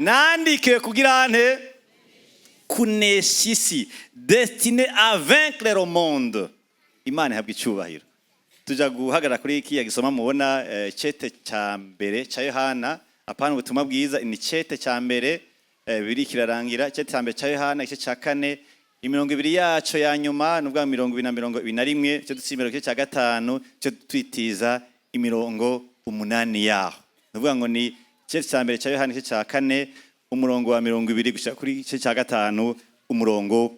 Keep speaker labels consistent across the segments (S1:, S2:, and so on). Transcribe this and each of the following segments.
S1: Nandikiwe kugira nte? Kunesha isi, destiné à vaincre le monde. Imana ihabwa icyubahiro. Tuja guhagarara kuri kiya gisoma mubona, cete cya mbere cya Yohana, apana ubutumwa bwiza, ni cete cya mbere, biri kirarangira. Cete cya mbere cya Yohana, igice cya kane, imirongo 2 yaco ya nyuma, nubwo 20 na 21, cyo dutsimira igice cya gatanu, cyo twitiza imirongo 8 yaho. Nuvuga ngo ni cete cya mbere cya Yohana, igice cya kane, umurongo wa 20 gushika kuri igice cya gatanu, umurongo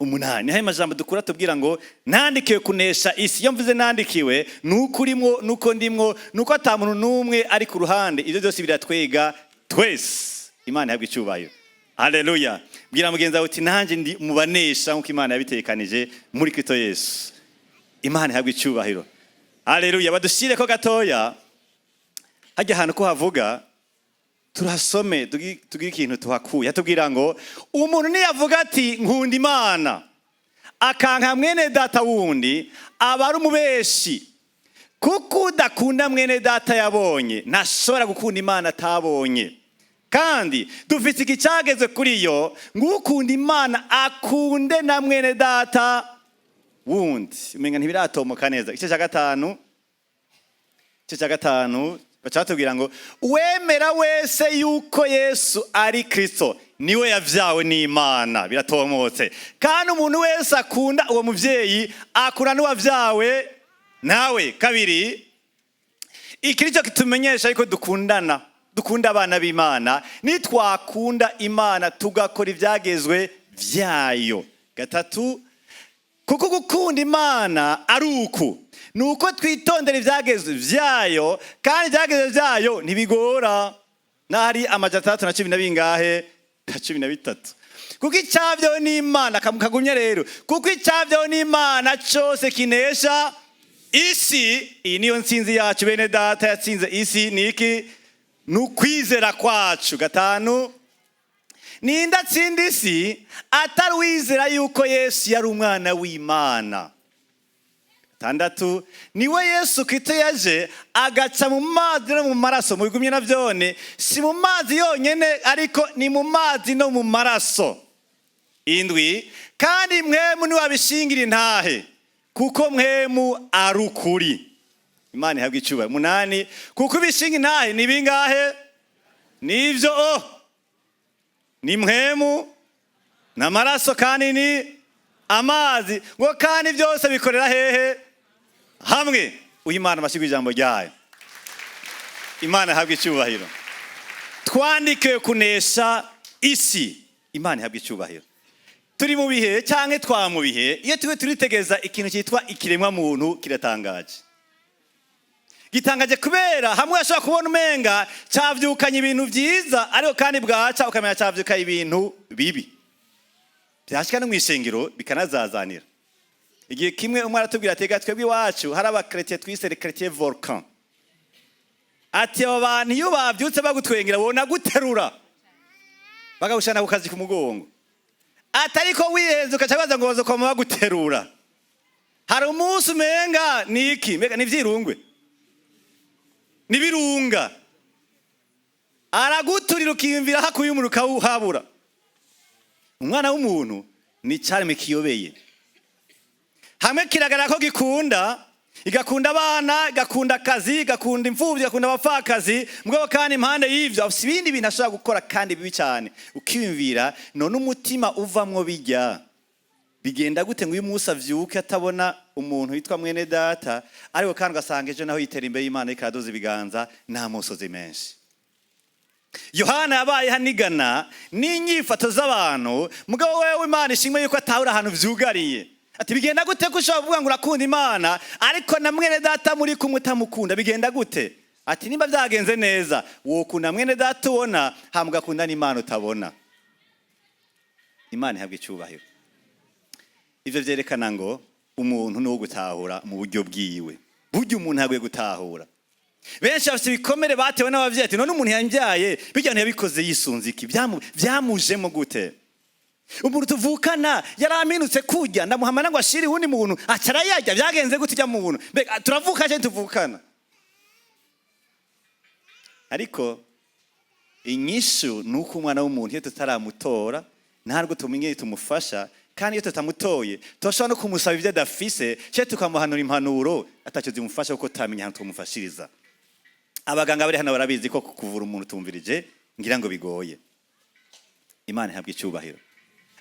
S1: 8. Hayo majambo dukura tubwira ngo nandikiwe kunesha isi. Iyo mvuze nandikiwe, nuko urimwo, nuko ndimwo, nuko ata muntu n'umwe ari ku ruhande. Ibyo byose biratwega twese. Imana ihabwa icyubahiro. Haleluya! Bwira mugenzi wawe uti: "Nanjye ndi mu banesha nk'uko Imana yabitekanije muri Kristo Yesu." Imana ihabwa icyubahiro. Haleluya! Badushyire ko gatoya hajya ahantu ko havuga, turasome, tugire ikintu tuhakuye. Hatubwira ngo umuntu niyavuga ati: "Nkunda Imana," akanka mwene data wundi, aba ari umubeshi, kuko udakunda mwene data yabonye ntashobora gukunda Imana atabonye. Kandi dufite iki cyageze kuri yo, ngo ukunda Imana akunde na mwene data wundi. Umenga ntibiratomoka neza. Igice cya gatanu, igice cya gatanu, baca batubwira ngo uwemera wese yuko Yesu ari Kristo niwe yavyawe n'Imana. Biratomotse. Kandi umuntu wese akunda uwo muvyeyi akura n'uwavyawe nawe. Kabiri, iki nicyo kitumenyesha yuko dukundana, dukunda abana b'Imana: nitwakunda Imana tugakora ibyagezwe byayo. Gatatu, kuko gukunda Imana ari uku, ni uko twitondera ibyagezwe byayo, kandi ibyagezwe byayo ntibigora. N'ahari 610 na bingahe? Na 13. Kuko icyabyawe n'Imana, kagumye rero, kuko icyabyawe n'Imana cyose kinesha isi. Iyi niyo nsinzi yacu, bene data. Yatsinze isi ni iki? Ni ukwizera kwacu. Gatanu, ninde atsinda isi atari uwizera yuko Yesu yari umwana w'Imana? Gatandatu, niwe Yesu Kristo yaje agaca mu mazi no mu maraso. Mubigumye na byone, si mu mazi yonyine, ariko ni mu mazi no mu maraso. Indwi, kandi Mpwemu niwabishingira intahe, kuko Mpwemu ari ukuri. Imana ihabwa icyubahiro. Munani, kuko ibishinga intahe ni bingahe? Nibyo, o ni Mpwemu n'amaraso, kandi ni amazi. Ngo kandi byose bikorera hehe? Hamwe. Uyu Imana amashyirwa ijambo ryayo. Imana ihabwa icyubahiro. Twandikiwe kunesha isi. Imana ihabwa icyubahiro. Turi mu bihe, cyangwa twa mu bihe, iyo turi turitegereza ikintu cyitwa ikiremwa muntu, kiratangaje. Gitangaje kubera hamwe ashobora kubona umenga cyavyukanye ibintu byiza, ariko kandi bwaca ukamenya cyavyukanye ibintu bibi, byashika no mu ishengero bikanazazanira. Igihe kimwe umwe aratubwira ati: "Twebwe iwacu hari abachrétiens twise les chrétiens volcan." Ati: "Abo bantu iyo bavyutse bagutwengera, wona guterura bakagushana ku kazi ku mugongo." Ati: "Ariko wihenze ukaca baza ngo bazokoma baguterura." Hari umunsi umenga ni iki? Mbega ni ivyirungwe, nibirunga, araguturira ukiyumvira hakuye umuriro ukawuhabura. Umwana w'umuntu ni cyaremwe kiyobeye. Hamwe kiragaragara ko gikunda, igakunda abana, igakunda akazi, igakunda imfubyi, igakunda abapfakazi. Mugabo kandi impande y'ivyo afise ibindi bintu ashobora gukora, kandi bibi cyane, ukiyumvira: none umutima uvamwo bijya bigenda gute ngo uyu munsi avyuke atabona umuntu witwa mwene data, ariko kandi ugasanga ejo naho yitera imbere y'Imana, ikadoza ibiganza n'amosozi menshi? Yohana yabaye hanigana n'inyifato z'abantu. Mugabo wewe, Imana ishimwe yuko atahura ahantu vyugariye. Ati: "Bigenda gute ko ushobora kuvuga ngo urakunda Imana, ariko na mwene data muri kumwe utamukunda? Bigenda gute?" Ati: "Nimba byagenze neza, wokunda mwene data ubona, hama ugakunda n'Imana utabona." Imana ihabwa icyubahiro. Ivyo vyerekana ngo umuntu ni uwo gutahura mu buryo bwiwe. Burya umuntu agwiye gutahura. Benshi bafite ibikomere batewe n'abavyeyi. Ati: "None umuntu yambyaye bijya ntiyabikoze yisunze iki? Byamujemo gute? Umuntu tuvukana yaraminutse kurya, ndamuhamana ngo ashire uwundi muntu, aca arayarya. Byagenze gute? Ujya muntu mbega turavuka cyangwa tuvukana?" Ariko Inyishu ni uko umwana w'umuntu iyo tutaramutora ntabwo tumenye tumufasha, kandi iyo tutamutoye turashobora no kumusaba ibyo adafise, cyangwa tukamuhanura impanuro atacyo zimufasha, kuko tutamenya ahantu tumufashiriza. Abaganga bari hano barabizi ko kuvura umuntu tumvirije ngira ngo bigoye. Imana ihabwa icyubahiro.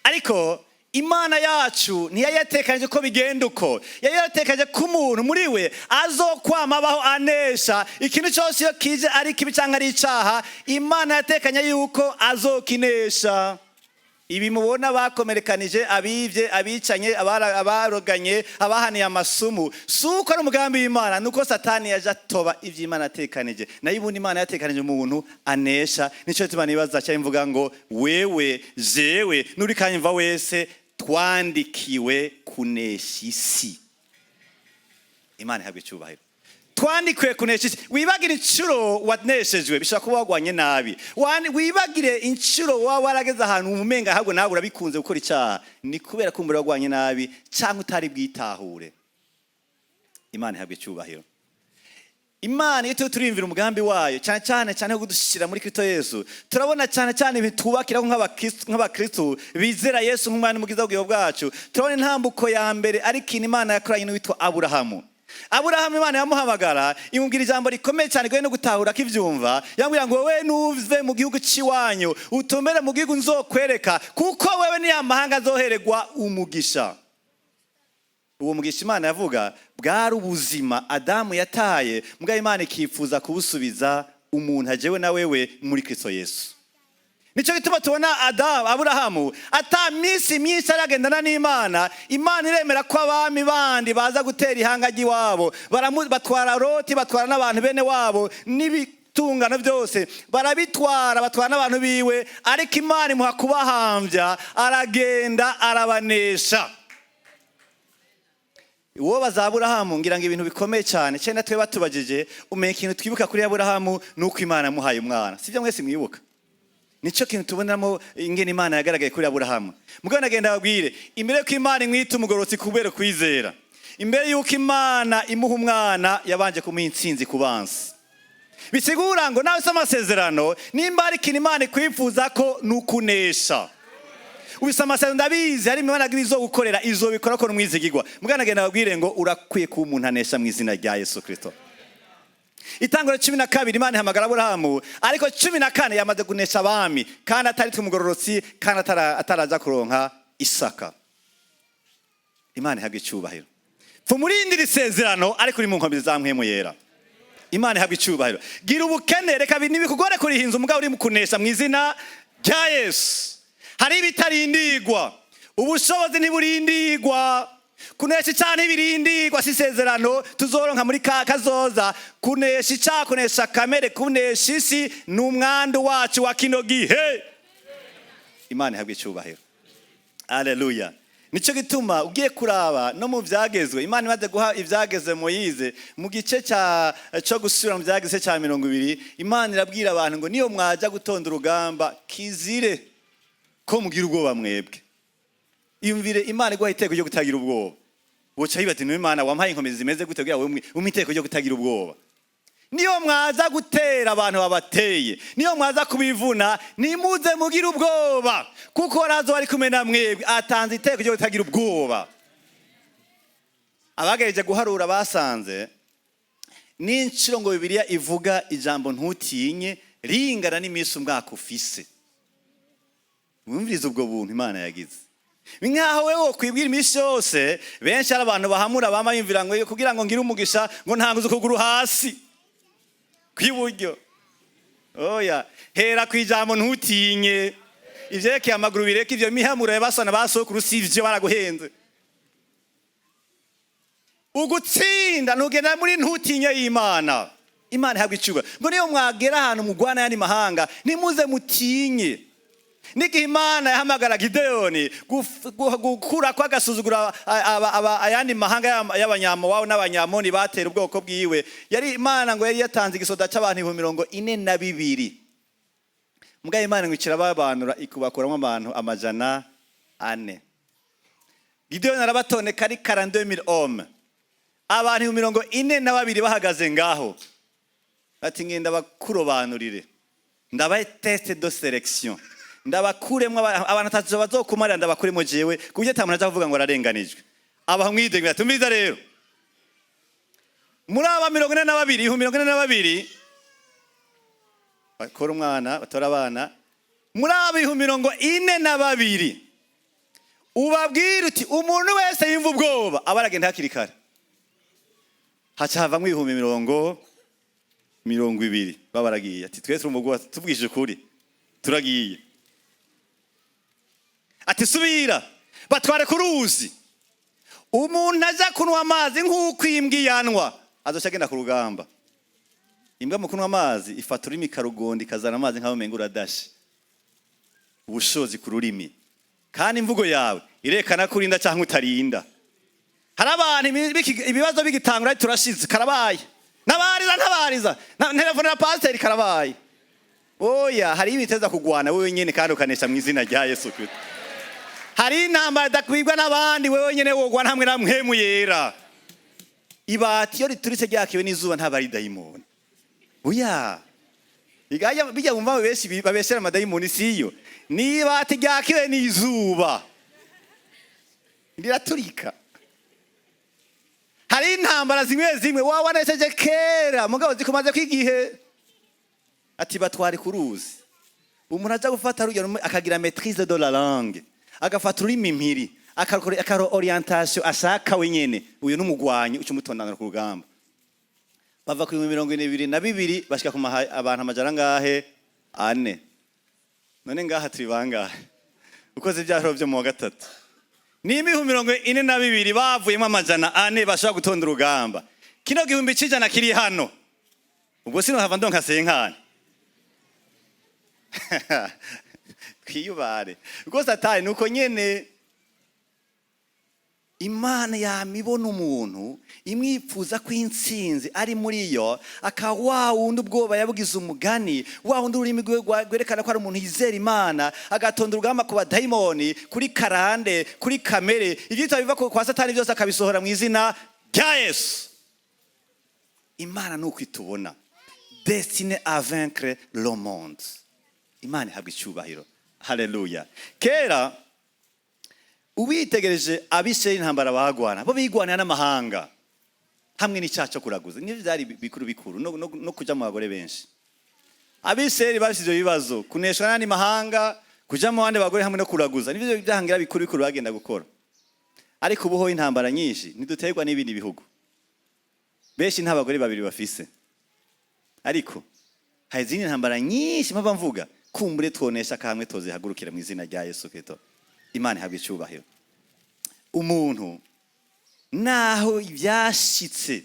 S1: Ariko Imana yacu ntiyayatekanyije ko bigenda uko. Yari yaratekanyije ko umuntu muri we azokwama abaho anesha ikintu cyose iyo kije, ari kibi cyangwa ari icyaha. Imana yatekanye yuko azokinesha. Ibi mubona bakomerekanije, abibye, abicanye, abaroganye, abahaniye amasumu, si uko ari umugambi w'Imana, ni uko Satani yaje atoba ibyo Imana yatekanije. Nayo ubundi Imana yatekanije umuntu anesha. Nicyo gituma nibaza cyangwa mvuga ngo wewe, jewe, n'uri kanyumva wese, twandikiwe kunesha isi. Imana ihabwa icyubahiro. Twandikiwe kunesha isi. Wibagire inshuro waneshejwe, bishobora kuba wagwanye nabi. Wibagire inshuro waba warageze ahantu umenga ahubwo nawe urabikunze gukora icyaha, ni kubera kumbura wagwanye nabi cyangwa utari bwitahure. Imana ihabwa icyubahiro. Imana iyo turi turiyumvira umugambi wayo, cyane cyane cyane wo kudushyira muri Kristo Yesu, turabona cyane cyane ibintu twubakiraho nk'abakristo bizera Yesu nk'umwana n'Umukiza w'ubugingo bwacu. Turabona intambuko ya mbere ari ikintu Imana yakoranye n'uwitwa Aburahamu. Aburahamu Imana yamuhamagara, imubwira ijambo rikomeye cyane goye no gutahura akivyumva. Yamubwira ngo: "Wewe nuve mu gihugu c'iwanyu, utumere mu gihugu nzokwereka, kuko wewe ni amahanga azoheregwa umugisha." Uwo mugisha Imana yavuga bwari ubuzima Adamu yataye, mbwa Imana ikifuza kubusubiza umuntu ajewe na wewe muri Kristo Yesu. Nicyo gituma tubona Adamu, Aburahamu ata minsi myinshi aragendana n'Imana, Imana iremera ko abami bandi baza gutera ihanga ry'iwabo. Batwara Loti, batwara n'abantu bene wabo, n'ibitungano byose barabitwara, batwara n'abantu biwe, ariko Imana imuha kubahambya, aragenda arabanesha. Uwo baza Aburahamu ngira ngo ibintu bikomeye cyane cyane twe batubagije, umenya ikintu twibuka kuri Aburahamu ni uko Imana yamuhaye umwana. Sibyo mwese mwibuka? Nicyo kintu tubonamo ingene Imana yagaragaye kuri Aburahamu. Mugabo nagenda babwire, imbere yuko Imana imwita umugororotsi kubera kwizera, imbere yuko Imana imuha umwana, yabanje kumuha intsinzi ku bansi. Bisigura ngo nawe se amasezerano, nimba hari ikintu Imana ikwifuza ko ni ukunesha. Ubise amasezerano, ndabizi hari imibonano izo gukorera, izobikora ko n'umwizigirwa. Mugabo nagenda babwire ngo urakwiye kuba umuntu anesha mu izina rya Yesu Kristo. Itanguro 12 Imana ihamagara Aburahamu, ariko 14 yamaze kunesha abami, kandi atari twe umugororotsi, kandi ataraza kuronka Isaka. Imana ihabwa icyubahiro. Pfumurindira isezerano ariko uri mu nkombe za Mpwemu Yera. Imana ihabwa icyubahiro. Gira ubukene, reka ntibikugore kurihinza, umugabo uri mu kunesha mu izina rya Yesu. Hari ibitarindigwa, ubushobozi ntiburindigwa, kunesha icyaha ntibirindigwa. Si isezerano tuzoronka muri ka kazoza. Kunesha icyaha, kunesha kamere, kunesha isi ni umwandu wacu wa kino gihe. Imana ihabwa icyubahiro. Aleluya. Nicyo gituma ugiye kuraba no mu byagezwe, Imana imaze guha ibyagezwe Moyize, mu gice cya cyo gusubira mu byagezwe cya 20, Imana irabwira abantu ngo: "Niyo mwajya gutonda urugamba, kizire ko mugira ubwoba mwebwe." Iyumvire Imana iguha iteko ryo kutagira ubwoba. Woca wibaza ati: "Imana wampaye inkomezi zimeze gute kugira ngo umpe iteko ryo kutagira ubwoba?" Niyo mwaza gutera abantu babateye, niyo mwaza kubivuna, nimuze mugire ubwoba, kuko razo bari kumwe na mwebwe. Atanze iteko ryo kutagira ubwoba. Abagerageje guharura basanze n'inshuro ngo Bibiliya ivuga ijambo "ntutinye" ringana n'iminsi umwaka ufise. Wumvirize ubwo buntu Imana yagize. Ni nkaho wewe wokwibwira iminsi yose. Benshi ari abantu bahamura, bama yumvira ngo kugira ngo ngire umugisha ngo ntanguze ukuguru hasi kw'iburyo. Oya, hera ku ijambo "ntutinye". Ivyerekeye amaguru bireke, ivyo mihamuro yabasana ba sokuru si ivyo, baraguhenze. Ugutsinda ntugenda muri "ntutinye" y'Imana. Imana ihabwa icyubahiro. Ngo niyo mwagera ahantu mugwana y'andi mahanga, nimuze mutinye. N'igihe Imana yahamagara Gideyoni gukura ko agasuzugura ayandi mahanga y'Abanyamowabu n'Abanyamoni batera ubwoko bwiwe, yari Imana ngo yari yatanze igisoda cy'abantu 42,000. Mbwa Imana ngo ikirababanura, ikubakuramo abantu 400. Gideyoni arabatoneka ari 42 000 hommes, abantu 42,000 bahagaze ngaho, bati: "Ngenda bakurobanurire." Ndabaye test de sélection, ndabakuremwo abantu atatu bazokumarira, ndabakuremo jewe, ku buryo ata muntu aza kuvuga ngo ararenganijwe. Abaha umwidegembyo. Tumviza rero, muri aba 42, 42,000 bakora umwana, batora abana, muri aba 42,000, ubabwira uti: "Umuntu wese yumva ubwoba aba aragenda hakiri kare." Haca havamwo ibihumbi 20 baba baragiye, ati: "Twese turumva ubwoba, tuvugishije ukuri turagiye." Ati: "Subira, batware ku ruzi. Umuntu aja kunywa amazi nk'uko imbwa iyanwa azoca agenda ku rugamba." Imbwa mu kunywa amazi ifata ururimi ikarugonda, ikazana amazi nk'aho umenga uradashe. Ubushobozi ku rurimi, kandi imvugo yawe irekana ko urinda cyangwa utarinda. Hari abantu ibibazo bigitangura: "Turashize, karabaye, ntabariza, ntabariza, telefonera pasiteri, karabaye." Oya, hari ibiteza kugwana wewe nyene kandi ukanesha mu izina rya Yesu Kristo. Hari intambara idakwibwa n'abandi, wewe nyene wogwana hamwe na Mpwemu Yera. Ibati iyo rituritse ryakiwe n'izuba ntaba ari dayimoni. Oya, igaya bijya bumva benshi babeshera amadayimoni, siyo. Ni ibati ryakiwe n'izuba riraturika. Hari intambara zimwe zimwe waba wanesheje kera, mugabo zikumaze kwigihe. Ati: "Batware ku ruzi. Umuntu aja gufata rujya rumwe, akagira maîtrise de la langue, agafata ururimi mpiri, akora orientation ashaka wenyene, uyu n'umugwanyi uca umutondanira ku rugamba." Bava ku 42,000 bashika ku abantu amajana angahe? Ane. None ngaha turi bangahe? Ukoze ibyaro byo mu wa gatatu, nimba 42,000 bavuyemo 400 bashobora gutonda urugamba, kino 100,000 kiri hano, ubwo sinohava ndonka senkani. Twiyubare rwose. Atari nuko nyene Imana yamibona umuntu imwipfuza ko intsinzi ari muri yo, akaba wa wundi ubwoba yabugize umugani, wa wundi ururimi rwiwe rwerekana ko ari umuntu yizera Imana, agatonda urugamba ku badayimoni, kuri karande, kuri kamere, ibyitwa biva kwa Satani byose akabisohora mu izina rya Yesu. Imana ni uko itubona, destiné à vaincre le monde. Imana ihabwa icyubahiro, haleluya. Kera ubitegereje, abishe intambara bagwana bo bigwanira n'amahanga hamwe n'icyaha cyo kuraguza, nibyo byari bikuru bikuru, no kuja mu bagore benshi. Abisirayeli bafite ibyo bibazo: kuneshwa n'andi mahanga, kuja mu bandi bagore hamwe no kuraguza. Nibyo byahangira bikuru bikuru bagenda gukora. Ariko ubuho intambara nyinshi ntiduterwa n'ibindi bihugu. Benshi nta bagore babiri bafise, ariko hari izindi ntambara nyinshi mpava mvuga kumbure twonesha kamwe, tozihagurukira mu izina rya Yesu Kristo. Imana ihabwa icyubahiro. Umuntu naho ibyashitse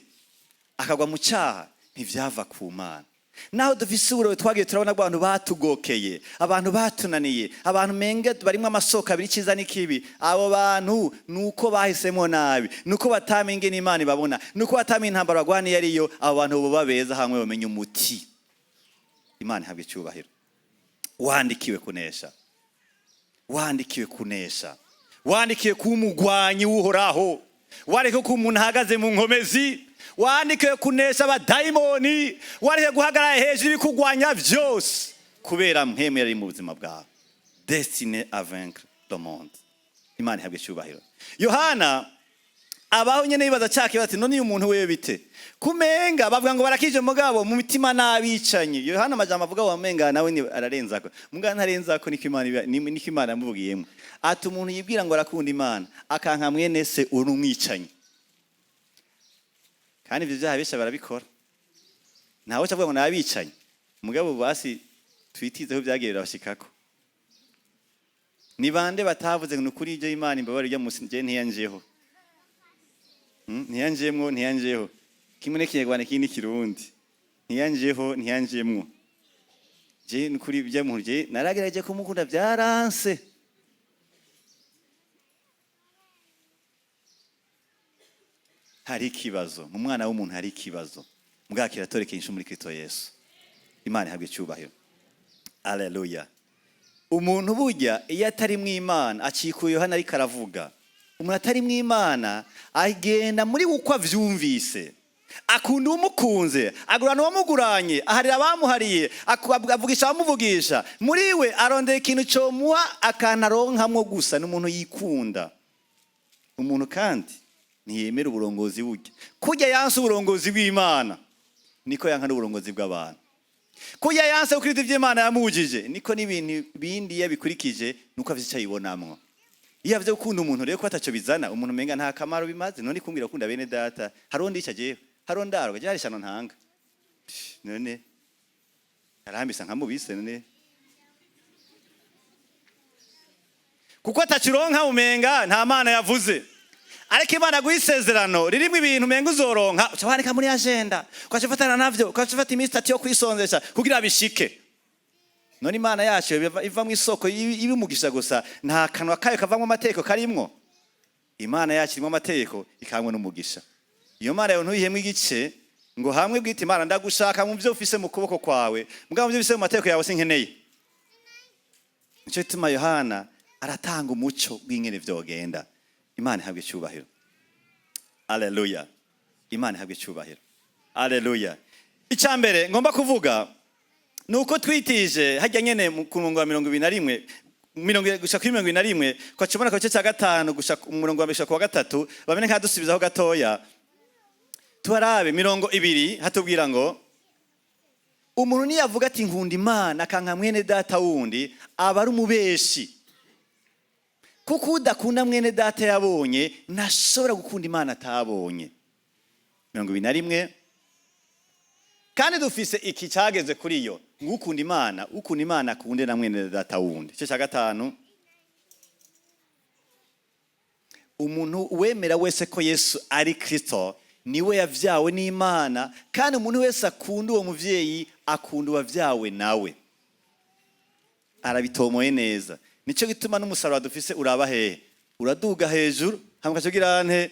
S1: akagwa mu cyaha, ntibyava ku Mana. Naho dufise uburobe, twagiye turabona ko abantu batugokeye, abantu batunaniye, abantu menge barimo amasoko abiri, icyiza n'ikibi. Abo bantu ni uko bahisemo nabi, ni uko batamenye ingene Imana ibabona, ni uko batamenye intambara bagwaniye ariyo. Abo bantu boba beza hamwe bamenye umuti. Imana ihabwa icyubahiro. Wandikiwe kunesha, wandikiwe kunesha, wandikiwe kuba umugwanyi w'Uhoraho, wandikiwe kuba umuntu ahagaze mu nkomezi, wandikiwe kunesha abadayimoni, wandikiwe guhagarara hejuru y'ibikugwanya byose kubera Mpwemu ari mu buzima bwawe. Destiné à vaincre le monde. Imana ihabwa icyubahiro. Yohana abaho nyene yibaza cya kibazo, ati: "None uyu muntu wewe bite kumenga bavuga ngo barakije, mugabo mu mitima n'abicanyi?" Yohana amajambo avuga wamenga nawe ni ararenzako, mugabo ntarenzako. Niko Imana niko Imana yamuvugiyemo, ati: "Umuntu yibwira ngo arakunda Imana akanka mwene se, uri umwicanyi." Kandi ibyo byaha benshi barabikora, ntawe avuga ngo nabicanyi, mugabo basi twitizeho byagiye birabashikako. Ni bande batavuze ngo: "Nukuri ibyo Imana imbabare, ijya musi nje ntiyanjeho, ntiyanjemwo, ntiyanjeho"? Kimwe n'ikinyarwanda, ikindi n'ikirundi: ntiyanjeho, ntiyanjemwo. Je nukuri ibyo muntu je naragerageje kumukunda, byaranse. Hari ikibazo mu mwana w'umuntu, hari ikibazo mbwakira kiratoreka muri Kristo Yesu. Imana ihabwa icyubahiro, aleluya. Umuntu burya iyo atari mu Imana acikuye. Yohana ariko aravuga, umuntu atari mu Imana agenda muri uko avyumvise. Akunda uwumukunze, agurana uwamuguranye, aharira abamuhariye, avugisha abamuvugisha. Muri we arondera ikintu cyomuha akantu aronkamwo gusa. N'umuntu yikunda. Umuntu kandi ntiyemera uburongozi. Burya kurya yanse uburongozi bw'Imana, niko yanka n'uburongozi bw'abantu. Kurya yanse gukurikiza ibyo Imana yamubujije, niko n'ibintu bindi iyo abikurikije nuko afite icyo ayibonamwo. Iyo avuze gukunda umuntu rero ko ataco bizana, umuntu umenga nta kamaro bimaze. None kumbwira gukunda bene data, hari undi ica jewe, hari undi aroga hari ishano ntanga. Psh, none arambisa nkamubise. None kuko atakironka, umenga nta Mana yavuze. Ariko Imana aguha isezerano ririmo ibintu umenga uzoronka, uca wandika muri agenda, ukaca ufatana navyo, ukaca ufata iminsi 3 yo kwisonzesha kugira bishike. None Imana yacu iva mu isoko ibimugisha gusa, nta kanwa kayo kavamwo amategeko karimwo. Imana yacu irimo amategeko, ikamwe n'umugisha. Iyo Mana yawe ntuyihemwe igice ngo hamwe bwite Imana ndagushaka mu byo ufise mu kuboko kwawe, mugabo mu byo ufise mu mategeko yawe sinkeneye. Nico gituma Yohana aratanga umuco w'ingene vyogenda. Imana ihabwe icyubahiro. Aleluya! Imana ihabwe icyubahiro. Aleluya! Icya mbere ngomba kuvuga ni uko twitije hajya nyene ku murongo wa 21, gushika kuri 21, kwacubona ku gice cya 5, gushika ku murongo wa 1 gushika ku wa 3. Bamene nkadusubizaho gatoya, tubarabe 20. Hatubwira ngo umuntu niyavuga ati nkunda Imana, akanka mwene data wundi, aba ari umubeshi, kuko udakunda mwene data yabonye ntashobora gukunda Imana atabonye. 21. Kandi dufise iki cyageze kuri yo ngo ukunda Imana, ukunda Imana akunde na mwene data wundi. Igice cya 5. Umuntu wemera wese ko Yesu ari Kristo niwe yavyawe n'Imana, kandi umuntu wese akunda uwo muvyeyi akunda uwavyawe nawe. Arabitomoye neza. Nico gituma n'umusaraba dufise uraba hehe? Uraduga hejuru, hama ukaca ugira nte?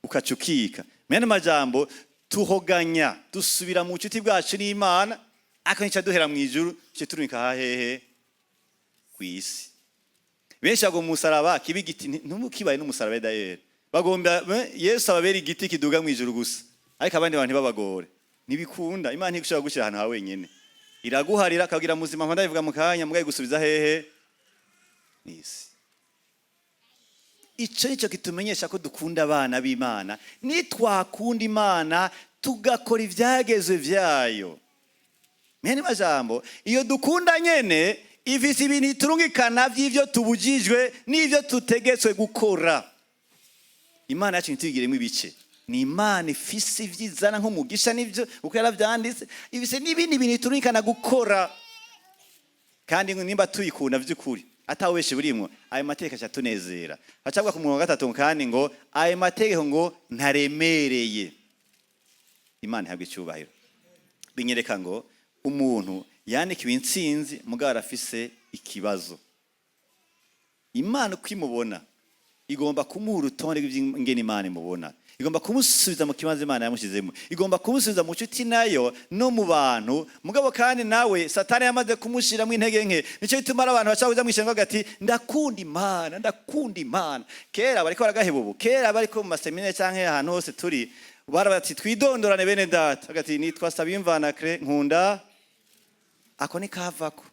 S1: Ukaca ukika. Mwene majambo, tuhoganya dusubira mu bucuti bwacu n'Imana, ariko nica duhera mu ijuru, ico turumika hehe? Kw'isi. Benshi bagomba umusaraba kiba igiti, ntukibaye n'umusaraba. Dayeri bagomba Yesu ababera igiti kiduga mu ijuru gusa, ariko abandi bantu ntibabagore. Ntibikunda. Imana ntigushobora gushyira ahantu ha wenyine, iraguharira akagira muzima. Mpanda bivuga mu kanya mugaye gusubiza hehe? Mw'isi. Ico nico kitumenyesha ko dukunda abana b'Imana, nitwakunda Imana tugakora ivyagezwe vyayo. Mwene majambo, iyo dukunda nyene ifise ibintu iturungikana vy'ivyo tubujijwe n'ivyo tutegetswe gukora. Imana yacu ntituyigiremo ibice. Ni Imana ifise ivyizana nk'umugisha, n'ivyo uko yaravyanditse, ifise n'ibindi bintu iturungikana gukora. Kandi nimba tuyikunda vy'ukuri, atawubeshe burimwo, ayo mategeko aca atunezera. Acavuga ku murongo wa 3 kandi ngo ayo mategeko ngo ntaremereye. Imana ihabwe icyubahiro. Binyereka ngo umuntu yandikiwe intsinzi, mugabo arafise ikibazo. Imana uko imubona, igomba kumuha urutonde rw'ingene Imana imubona, igomba kumusubiza mu kibanza Imana yamushyizemo, igomba kumusubiza mu nshuti nayo no mu bantu. Mugabo kandi nawe Satani yamaze kumushyiramo intege nke. Nicyo gituma ari abantu bashobora kuja mw'ishengo ati ndakunda Imana, ndakunda Imana. Kera bariko baragaheba ubu. Kera bariko mu maseminari canke ahantu hose turi, baravuga ati twidondorane bene data, agati nitwa Sabiyumvanakre, nkunda. Ako ni kavako.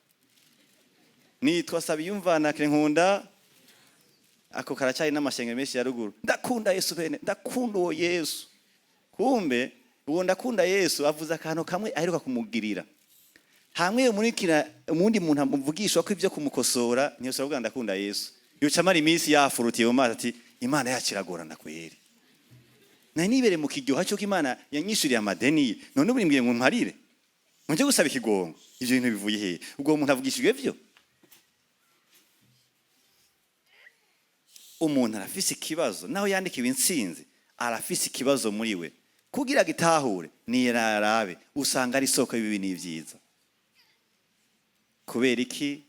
S1: Nitwa Sabiyumvanakre, nkunda. Ako karacyari n'amashengero menshi ya ruguru. Ndakunda Yesu bene, ndakunda uwo Yesu. Kumbe uwo ndakunda Yesu avuze akantu kamwe aheruka kumugirira hamwe murikira umundi muntu amuvugishwa ko ibyo kumukosora, ntiyosora kuvuga ndakunda Yesu. Yoca amara iminsi yafurutiye mu maso ati Imana yacu iragorana kweri, nari nibere mu kiryoha cy'uko Imana yanyishuriye amadeni ye, none ubu nimbwiye ngo mparire mujye gusaba ikigongo. Ibyo bintu bivuye hehe? Ubwo muntu avugishijwe vyo. Umuntu arafise ikibazo, naho yandikiwe intsinzi arafise ikibazo muri we. Kugira gitahure niyarabe usanga ari isoko y'ibibi n'ibyiza. Kubera iki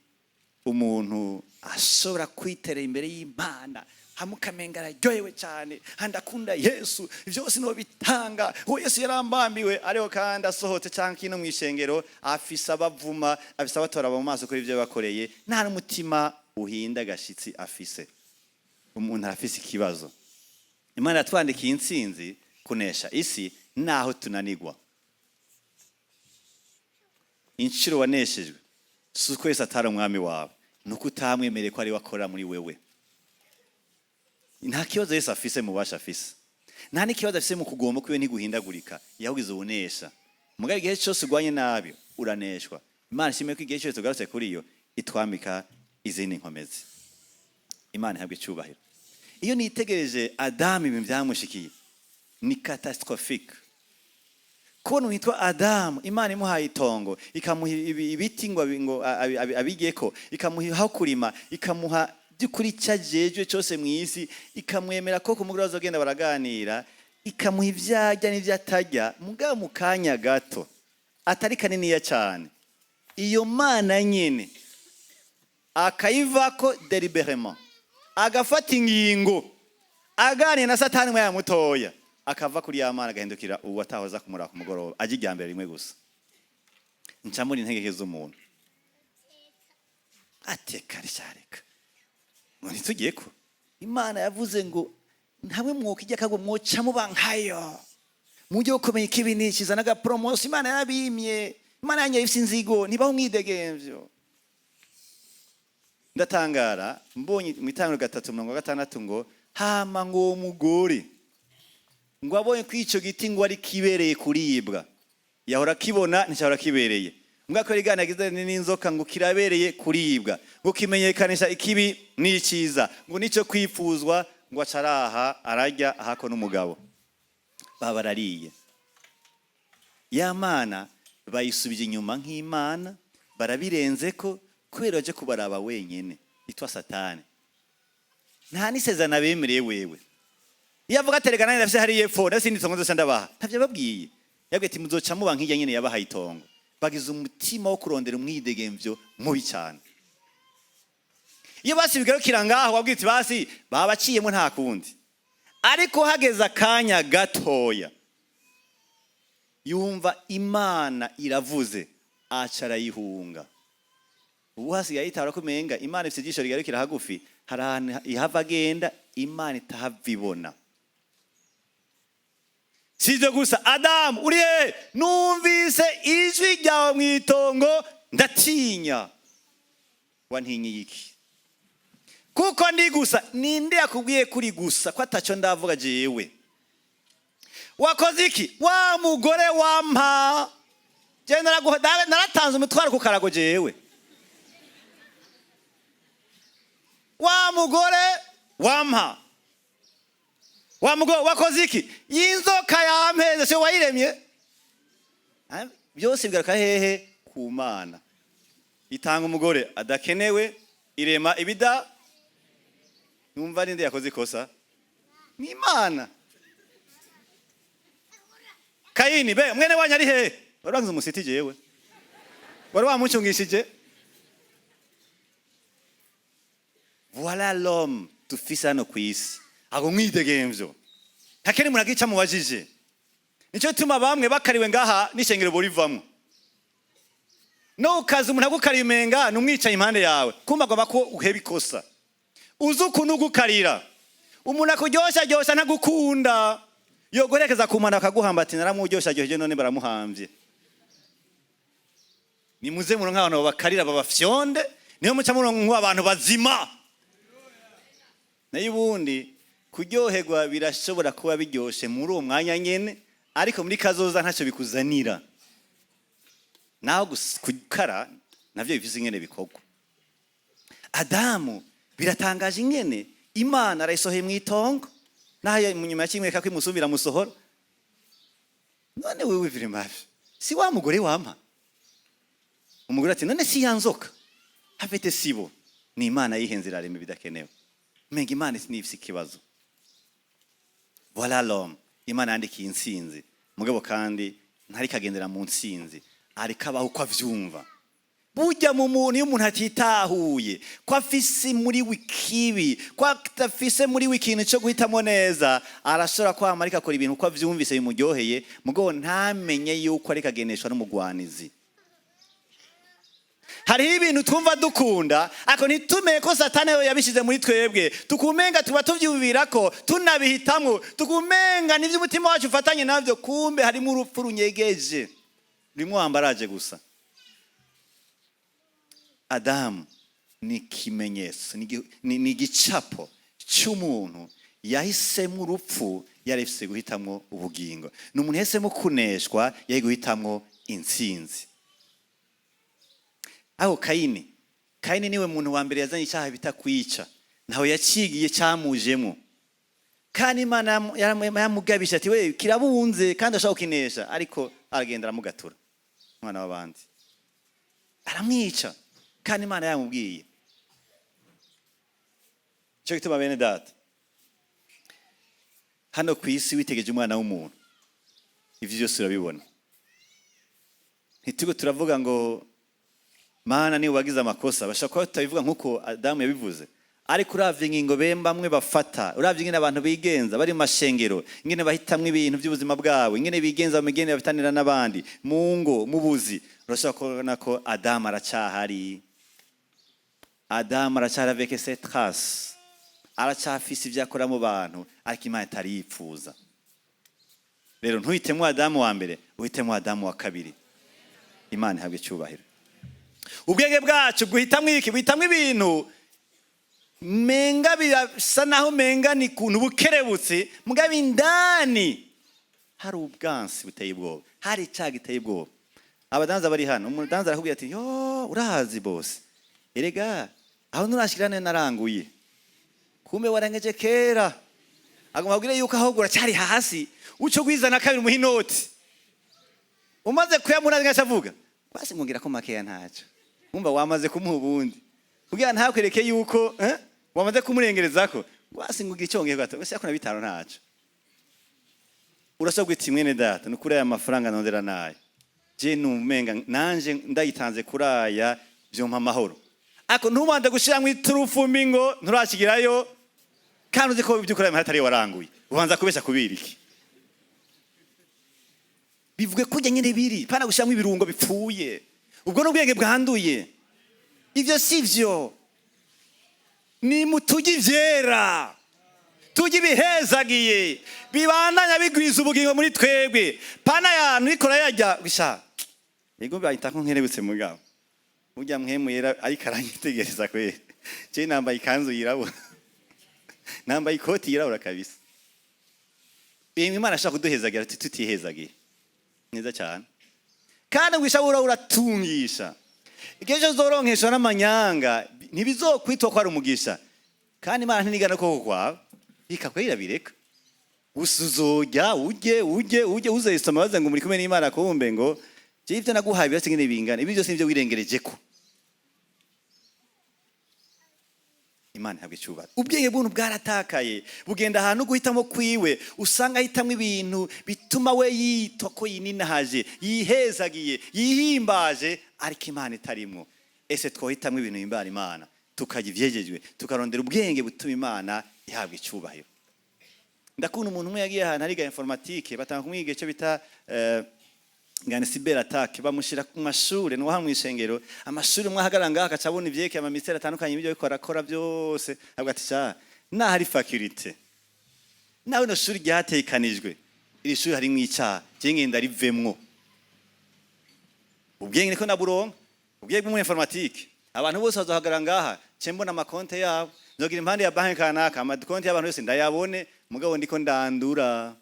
S1: umuntu ashobora kwiterera imbere y'Imana, hamwe ukamenga araryohewe cyane, ndakunda Yesu, byose niho bitanga, uwo Yesu yarambambiwe, ariko kandi asohotse cyangwa kino mu ishengero afise abavuma, afise abatora mu maso kuri ibyo bakoreye, nta n'umutima uhinda agashitsi afise. Umuntu arafise ikibazo. Imana yatwandikiye intsinzi kunesha isi. Naho tunanigwa, inshuro waneshejwe si uko Yesu atari umwami wawe, ni uko utamwemereye ko ari we akora muri wewe. Nta kibazo Yesu afise mu bubasha afise, nta n'ikibazo afise mu kugomba kwiwe. Ntiguhindagurika, yahugize ubunesha. Mugabo igihe cyose urwanye nabi, uraneshwa. Imana ishimwe ko igihe cyose tugarutse kuri yo itwambika izindi nkomezi. Imana ihabwa icyubahiro. Iyo nitegereje Adamu, ibintu byamushikiye ni catastrophique. Kubona witwa Adamu, Imana imuhaye itongo, ikamuha ibiti ngo abigeko, ikamuha aho kurima, ikamuha by'ukuri icyo ajejwe cyose mu isi, ikamwemera ko ku mugoroba bazogenda baraganira, ikamuha ibyo arya n'ibyo atarya, mugabo mu kanya gato atari kaniniya cyane, iyo Mana nyene akayivako délibérément, agafata ingingo aganira na Satani umwanya mutoya, akava kuri ya Mana, agahindukira ubu atahoza kumuraba ku mugoroba, ajya irya mbere rimwe gusa. Nca muri intege z'umuntu ateka rishareka ngo ntitugiye ko Imana yavuze ngo ntamwe mwokijya kago mwoca muba nkayo mujye kumenya ikibi n'ikiza n'agapromotion. Imana yarabimye, Imana yanyu ifite inzigo, ntibaho umwidegemvyo. Ndatangara mbonye mu Itangiro 3:60 ngo hama ngo uwo mugore ngo abonye ko icyo giti ngo ari kibereye kuribwa. Yahora akibona, nticyahora kibereye mbwa ko rigana yagize n'inzoka, ngo kirabereye kuribwa, ngo kimenyekanisha ikibi n'icyiza, ngo nicyo kwifuzwa, ngo acaraha ararya ahako n'umugabo baba barariye. Ya Mana bayisubije inyuma nk'Imana, barabirenze ko kubera baje kubaraba wenyene itwa Satani. Nta n'isezerano abemereye wewe. Iyo avuga ati: "Reka nanjye ndafise hariya epfo, ndafise indi tongo nzoca ndabaha," ntavyo yababwiye. Yabwiye ati: "Muzoca muba nk'irya nyene yabahaye itongo." Bagize umutima wo kurondera umwidegemvyo mubi cyane. Iyo basi bigarukira ngaho, wabwira uti: "Basi babaciyemo, nta kundi." Ariko hageze akanya gatoya, yumva Imana iravuze, aca arayihunga. Ubu hasigaye yitahura ko umenga Imana ifite ijisho rigarukira hagufi, hari ahantu ihava agenda Imana itahava ibona. Si ibyo gusa: "Adamu, uri he? Numvise ijwi ryawe mu itongo, ndatinya." "Wantinyiye iki?" "Kuko ndi gusa." "Ninde yakubwiye kuri gusa ko ataco ndavuga jewe? Wakoze iki?" "Wa mugore wampa. Jewe naratanze umutwaro ku karago jewe. Wa mugore wampa." "Wa mugore, wakoze iki?" "Y'inzoka yampeze." "Se wayiremye?" Ah, byose bigaruka hehe? Ku Mana. Itanga umugore adakenewe, irema ibida. Numva ninde yakoze ikosa? Ni Imana. Kayini be mwene wanyu ari hehe? Wari wangize umusiti jewe, wari wamucungishije. Voilà l'homme dufise hano ku isi, ago mwidegemvyo, ntakene umuntu agica mubajije. Nicyo gituma bamwe bakariwe ngaha n'ishengero borivamwo. No ukaza umuntu agukariye, umenga ni umwicaye impande yawe, kumva agomba ko uheba ikosa. Uzi ukuntu ugukarira umuntu akuryosha ryosha, ntagukunda, yogorekeza ku mpanda bakaguhamba, ati: "Naramuryoshya ryoheje, none baramuhambye." Nimuze muronke abantu babakarira, babafyonde, niyo muca muronka abantu bazima. Nayo ubundi kuryoherwa birashobora kuba biryoshe muri uwo mwanya nyene, ariko muri kazoza ntacyo bikuzanira. Naho gukara navyo bifise ingene bikorwa. Adamu biratangaje ingene Imana arayisohoye mu itongo, naho mu nyuma ya kimwe ko imusubira musohora. "None wewe vraiment si wa mugore wampa?" Umugore ati: "None si ya nzoka?" Hafite sibo, ni Imana yihenze, irarema ibidakenewe. Umenga Imana nifise ikibazo. Voilà l'homme Imana yandikiye intsinzi, mugabo kandi ntariko agendera mu ntsinzi, ariko abaho uko avyumva. Burya mu muntu, iyo umuntu atitahuye ko afise muri we ikibi, ko adafise muri we ikintu cyo guhitamo neza, arashobora kwama ariko akora ibintu uko avyumvise bimuryoheye, mugabo ntamenye yuko ariko agendeshwa n'umugwanizi. Hariho ibintu twumva dukunda, ariko ntitumenye ko Satani we yabishyize muri twebwe, tukumenga tuba tubyumvira ko tunabihitamwo, tukumenga nibyo umutima wacu ufatanye nabyo, kumbe harimo urupfu runyegeje, rurimo wambaraje gusa. Adamu ni ikimenyetso, ni igicapo cy'umuntu yahisemo urupfu yari afise guhitamwo ubugingo. Ni umuntu yahisemo kuneshwa, yari guhitamwo intsinzi. Aho Kayini niwe muntu wa mbere yazanye icyaha bita kwica. Ntawe yacigiye, cyamujemo, kandi Imana yamugabisha ati: "We kirabunze kandi ashaka kukinesha," ariko aragenda aramugatura umwana w'abandi, aramwica, kandi Imana yamubwiye. Cyo gituma, bene data, hano ku isi witegeje umwana w'umuntu, ivyo byose urabibona. Ntitugo turavuga ngo Mana niba wagize amakosa, bashobora kuba tutabivuga nk'uko Adamu yabivuze, ariko uravye ingingo bamwe bafata, uravye ingene abantu bigenza bari mu mashengero, ingene bahitamwo ibintu by'ubuzima bwabo, ingene bigenza mu migenere bafitanira n'abandi mu ngo, mu buzi, urashobora kubona ko Adamu aracyahari. Adamu aracyahari avec ses traces, aracyafise ibyo akora mu bantu, ariko Imana itari yipfuza. Rero ntuhitemo Adamu wa mbere, uhitemo Adamu wa kabiri. Imana ihabwe icyubahiro. Ubwenge bwacu bwihitamwo iki? Buhitamwo ibintu menga birasa naho menga ni kuntu bukerebutse, mugabo indani hari ubwansi buteye ubwoba, hari icyaha giteye ubwoba. Abadanza bari hano, umudanza arakubwira ati: "Yo, urahazi bose, erega aho nturashikira neza naranguye." Kumbe warengeje kera. Agomba abwire yuko ahubwo uracyari hasi, uco gwizana kabiri umuha inoti. Umaze kuyamura ngaca avuga: "Basi mwongera ko makeya ntacyo." Wumva wamaze kumuha ubundi kugira ntakwereke yuko wamaze kumurengerezako. "Basi ngugira icyo wongeye gato, basi yakuna bitanu ntacyo." Urashobora guhita: "Mwene data, ni kuri aya mafaranga nondera nayo, je numenga nanje ndayitanze kuri aya vyompa amahoro." Ariko ntubanze gushiramwo iturufu mbi ngo nturashigirayo, kandi uzi ko iby'ukuri ayo mahera atari yo waranguye. Ubanza kubesha kubira iki? Bivuge kurya nyine biri, pana gushiramwo ibirungo bipfuye. Ubwo n'ubwenge bwanduye, ivyo si vyo. Ni mutujye ivyera, tujye ibihezagiye bibandanya bigwiza ubugingo muri twebwe, pana yantu ikora yajya gusa. Yego, bahita ko nkerebutse, mugabo burya mwemu yera ariko aranyitegereza kweri. Je nambaye ikanzu yirabura, nambaye ikoti yirabura kabisa. Imana ashaka kuduhezagira tutihezagiye neza cyane, kandi ngo ishabura uratungisha. Igihe cyose uzoronkeshwa n'amanyanga, ntibizokwitwa ko ari umugisha, kandi Imana ntinigana koko kwawe ikakwira bireka gusa. Uzojya ujye ujye ujye uzayisoma baze ngo muri kumwe n'Imana, kumbe ngo je ibyo naguhaye birase ngene bingana, ibi byose nibyo wirengereje ko. Imana ihabwa icyubahiro. Ubwenge bw'umuntu bwaratakaye, bugenda ahantu guhitamo kwiwe, usanga ahitamo ibintu bituma we yitwa ko yininahaje, yihezagiye, yihimbaje, ariko Imana itarimwo. Ese twohitamo ibintu himbara Imana, tukajya ivyegejwe, tukarondera ubwenge butuma Imana ihabwa icyubahiro? Ndakunda umuntu umwe yagiye ahantu ariga informatique, batanga kumwiga icyo bita ngani cyber attack, bamushyira ku mashuri nuwo mu ishengero. Amashuri umwe ahagarara ngaho akaca abona ivyekeye ama mystères atandukanye, ibyo ariko arakora byose, avuga ati: "Sha, naho ari faculté, nawe no shuri ryatekanijwe, iri shuri harimwo icyaha, je ngenda rivemwo." Ubwenge niko naburonka, ubwenge bw'umu informatique. Abantu bose bazohagarara ngaha, ce mbona amakonte yabo, nzogira impande ya banki kanaka, amakonte y'abantu yose ndayabone, mugabo ndiko ndandura.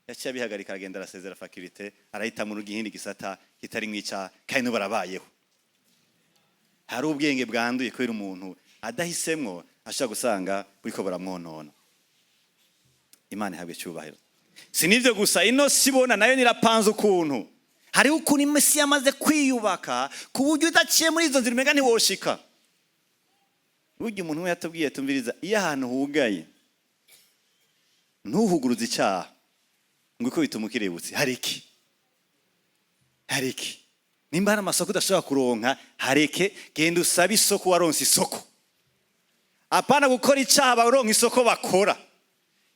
S1: Yaciye abihagarika, aragenda, arasezera faculté, arahita mu gihindi gisata kitari mwica, kandi n'ubu barabayeho. Hari ubwenge bwanduye kubera umuntu adahisemwo, ashobora gusanga buriko buramwonona. Imana ihabwe icyubahiro. Si n'ibyo gusa, ino sibona nayo nirapanze ukuntu. Hariho ukuntu isi yamaze kwiyubaka ku buryo udaciye muri izo nzira umenga ntiwoshika. Burya umuntu umwe yatubwiye: "Tumviriza, iyo ahantu hugaye ntuhuguruze icyaha ngo uko bituma ukirebutse." Hareke, hareke. Nimba hari amasoko udashobora kuronka, hareke, genda usabe isoko waronse isoko. Apana gukora icyaha baronka isoko bakora.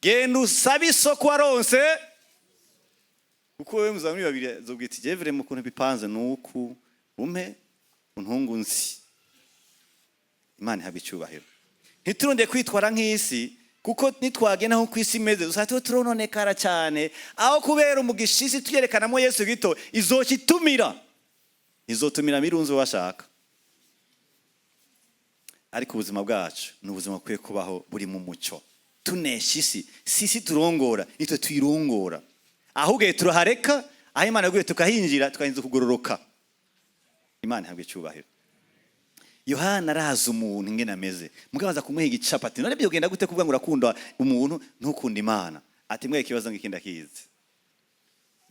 S1: Genda usabe isoko waronse, kuko wewe muzaba muri babiri, zobwita ijevure mu kuntu bipanze nuku umpe. Untungu nzi. Imana ihabwa icyubahiro. Ntiturondeye kwitwara nk'isi, kuko nitwagenda nko ku isi imeze usanga tuba turononekara cyane. Aho kubera umugisha isi tuyerekanamo Yesu gito, izoca itumira, izotumira mirunzi bashaka. Ariko ubuzima bwacu ni ubuzima bukwiye kubaho buri mu mucyo, tunesha isi. Si isi turongora, nitwe tuyirongora. Ahubwo turahareka, aho Imana yaguye tukahinjira, tukahinza kugororoka. Imana ihabwa icyubahiro. Yohana arazi umuntu ingene ameze, mugabaza kumuha igicapati. None byogenda gute kuvuga ngo urakunda umuntu, ntukunde Imana? Ati: "Mwe, ikibazo ngiki ndakizi,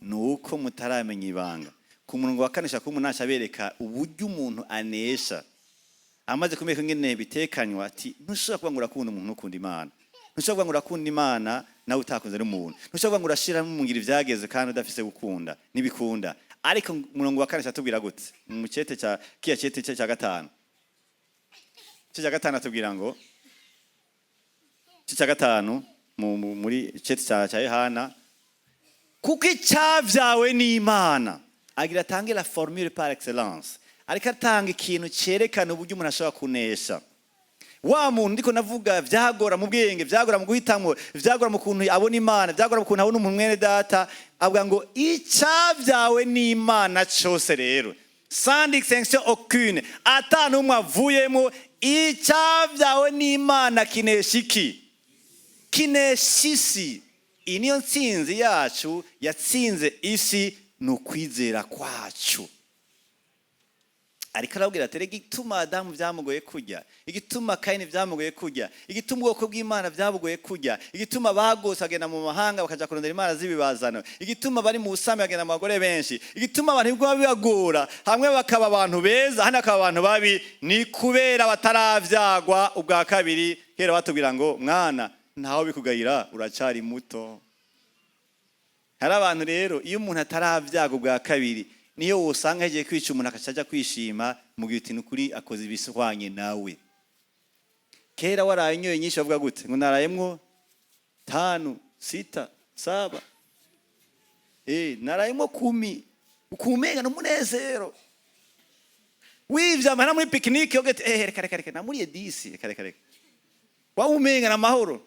S1: ni uko mutaramenya ibanga." Ku murongo wa 4 ku 8 abereka uburyo umuntu anesha. Amaze kumwereka ingene bitekanywa, ati: "Ntushobora kuvuga ngo urakunda umuntu, ntukunda Imana. Ntushobora kuvuga ngo urakunda Imana nawe utakunze n'umuntu. Ntushobora kuvuga ngo urashiramo mu ngiro ivyageze kandi udafise gukunda. Ntibikunda." Ariko umurongo wa 4 atubwira gute? Mu cete cya kiya cete cya gatanu, cya 5, atubwira ngo cya 5 muri cete cya Yohana: "Kuko icyabyawe n'Imana." Agira atange la formule par excellence, ariko atanga ikintu cyerekana uburyo umuntu ashobora kunesha. Wa muntu ndiko navuga, vyagora mu bwenge, vyagora mu guhitamwo, vyagora mu kuntu abona Imana, vyagora mu kuntu abona umuntu mwene data. Avuga ngo icyabyawe n'Imana cyose rero, sans distinction aucune, ata n'umwe avuyemo, icyabyawe n'Imana kinesha iki? Kinesha isi. Iyi niyo ntsinzi yacu. Yatsinze isi ni ukwizera kwacu. Ariko arabwira ati: "Rega igituma Adamu byamugoye kurya, igituma Kayini byamugoye kurya, igituma ubwoko bw'Imana byabugoye kurya, igituma bagose bagenda mu mahanga bakaja kurondera imana z'ibibazano, igituma bari mu busami bagenda mu bagore benshi, igituma abantu biguma bibagora, hamwe bakaba abantu beza, hano bakaba abantu babi, ni kubera bataravyagwa ubwa kabiri." Kera batubwira ngo: "Mwana, ntaho bikugayira, uracari muto." Hari abantu rero, iyo umuntu ataravyaga ubwa kabiri, niyo wosanga yagiye kwica umuntu akaca aja kwishima mu gihe uti: "Nukuri akoze ibihwanye nawe." Kera waraye inyoye nyinshi bavuga gute? Ngo narayemwo tano, sita, saba, narayemwo 10, ukumenga n'umunezero. Wivye amahera muri pique-nique ugete: "Reka, reka, reka, namuriye 10, reka, reka, reka." Waba umenga n'amahoro.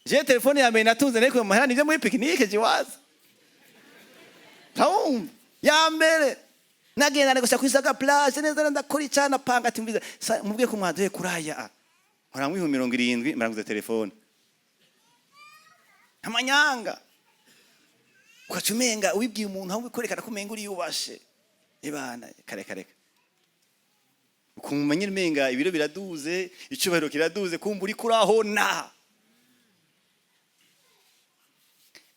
S1: Je telefone ya mbere natunze nariko mu mahera nivyo muri pique-nique jiwaza. Tawumva ya mbere nagenda gusa kwisaga plage neza, ndakora icana panga, ati: "Mbiza mubwiye ko mwaduhe kuraya." Nkora mu 70,000, mbaranguze telefone. Amanyanga ukaca umenga wibwiye umuntu, aho bikorekana ko umenga uriyubashe. Ebana, kare kare, ukumva nyine umenga ibiro biraduze, icyubahiro kiraduze, kumva uri kurahona.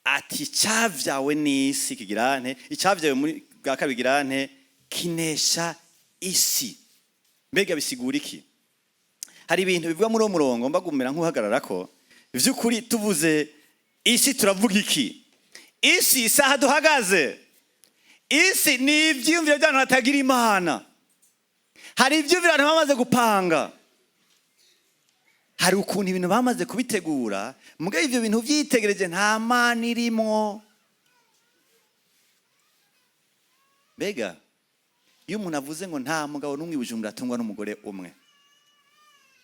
S1: Ati: "Icyabyawe n'isi kigirante, icyabyawe muri bwa kabiri girante, kinesha isi." Mbega bisigura iki? Hari ibintu bivuga muri uwo murongo mbagumira nk'uhagarara ko by'ukuri tuvuze isi turavuga iki? Isi, isaha duhagaze, isi ni ibyiyumviro by'abantu batagira Imana. Hari ibyiyumviro abantu bamaze gupanga, hari ukuntu ibintu bamaze kubitegura. Mugabo ibyo bintu byitegereje, nta Mana irimwo. Mbega iyo umuntu avuze ngo nta mugabo n'umwe i Bujumbura atungwa n'umugore umwe,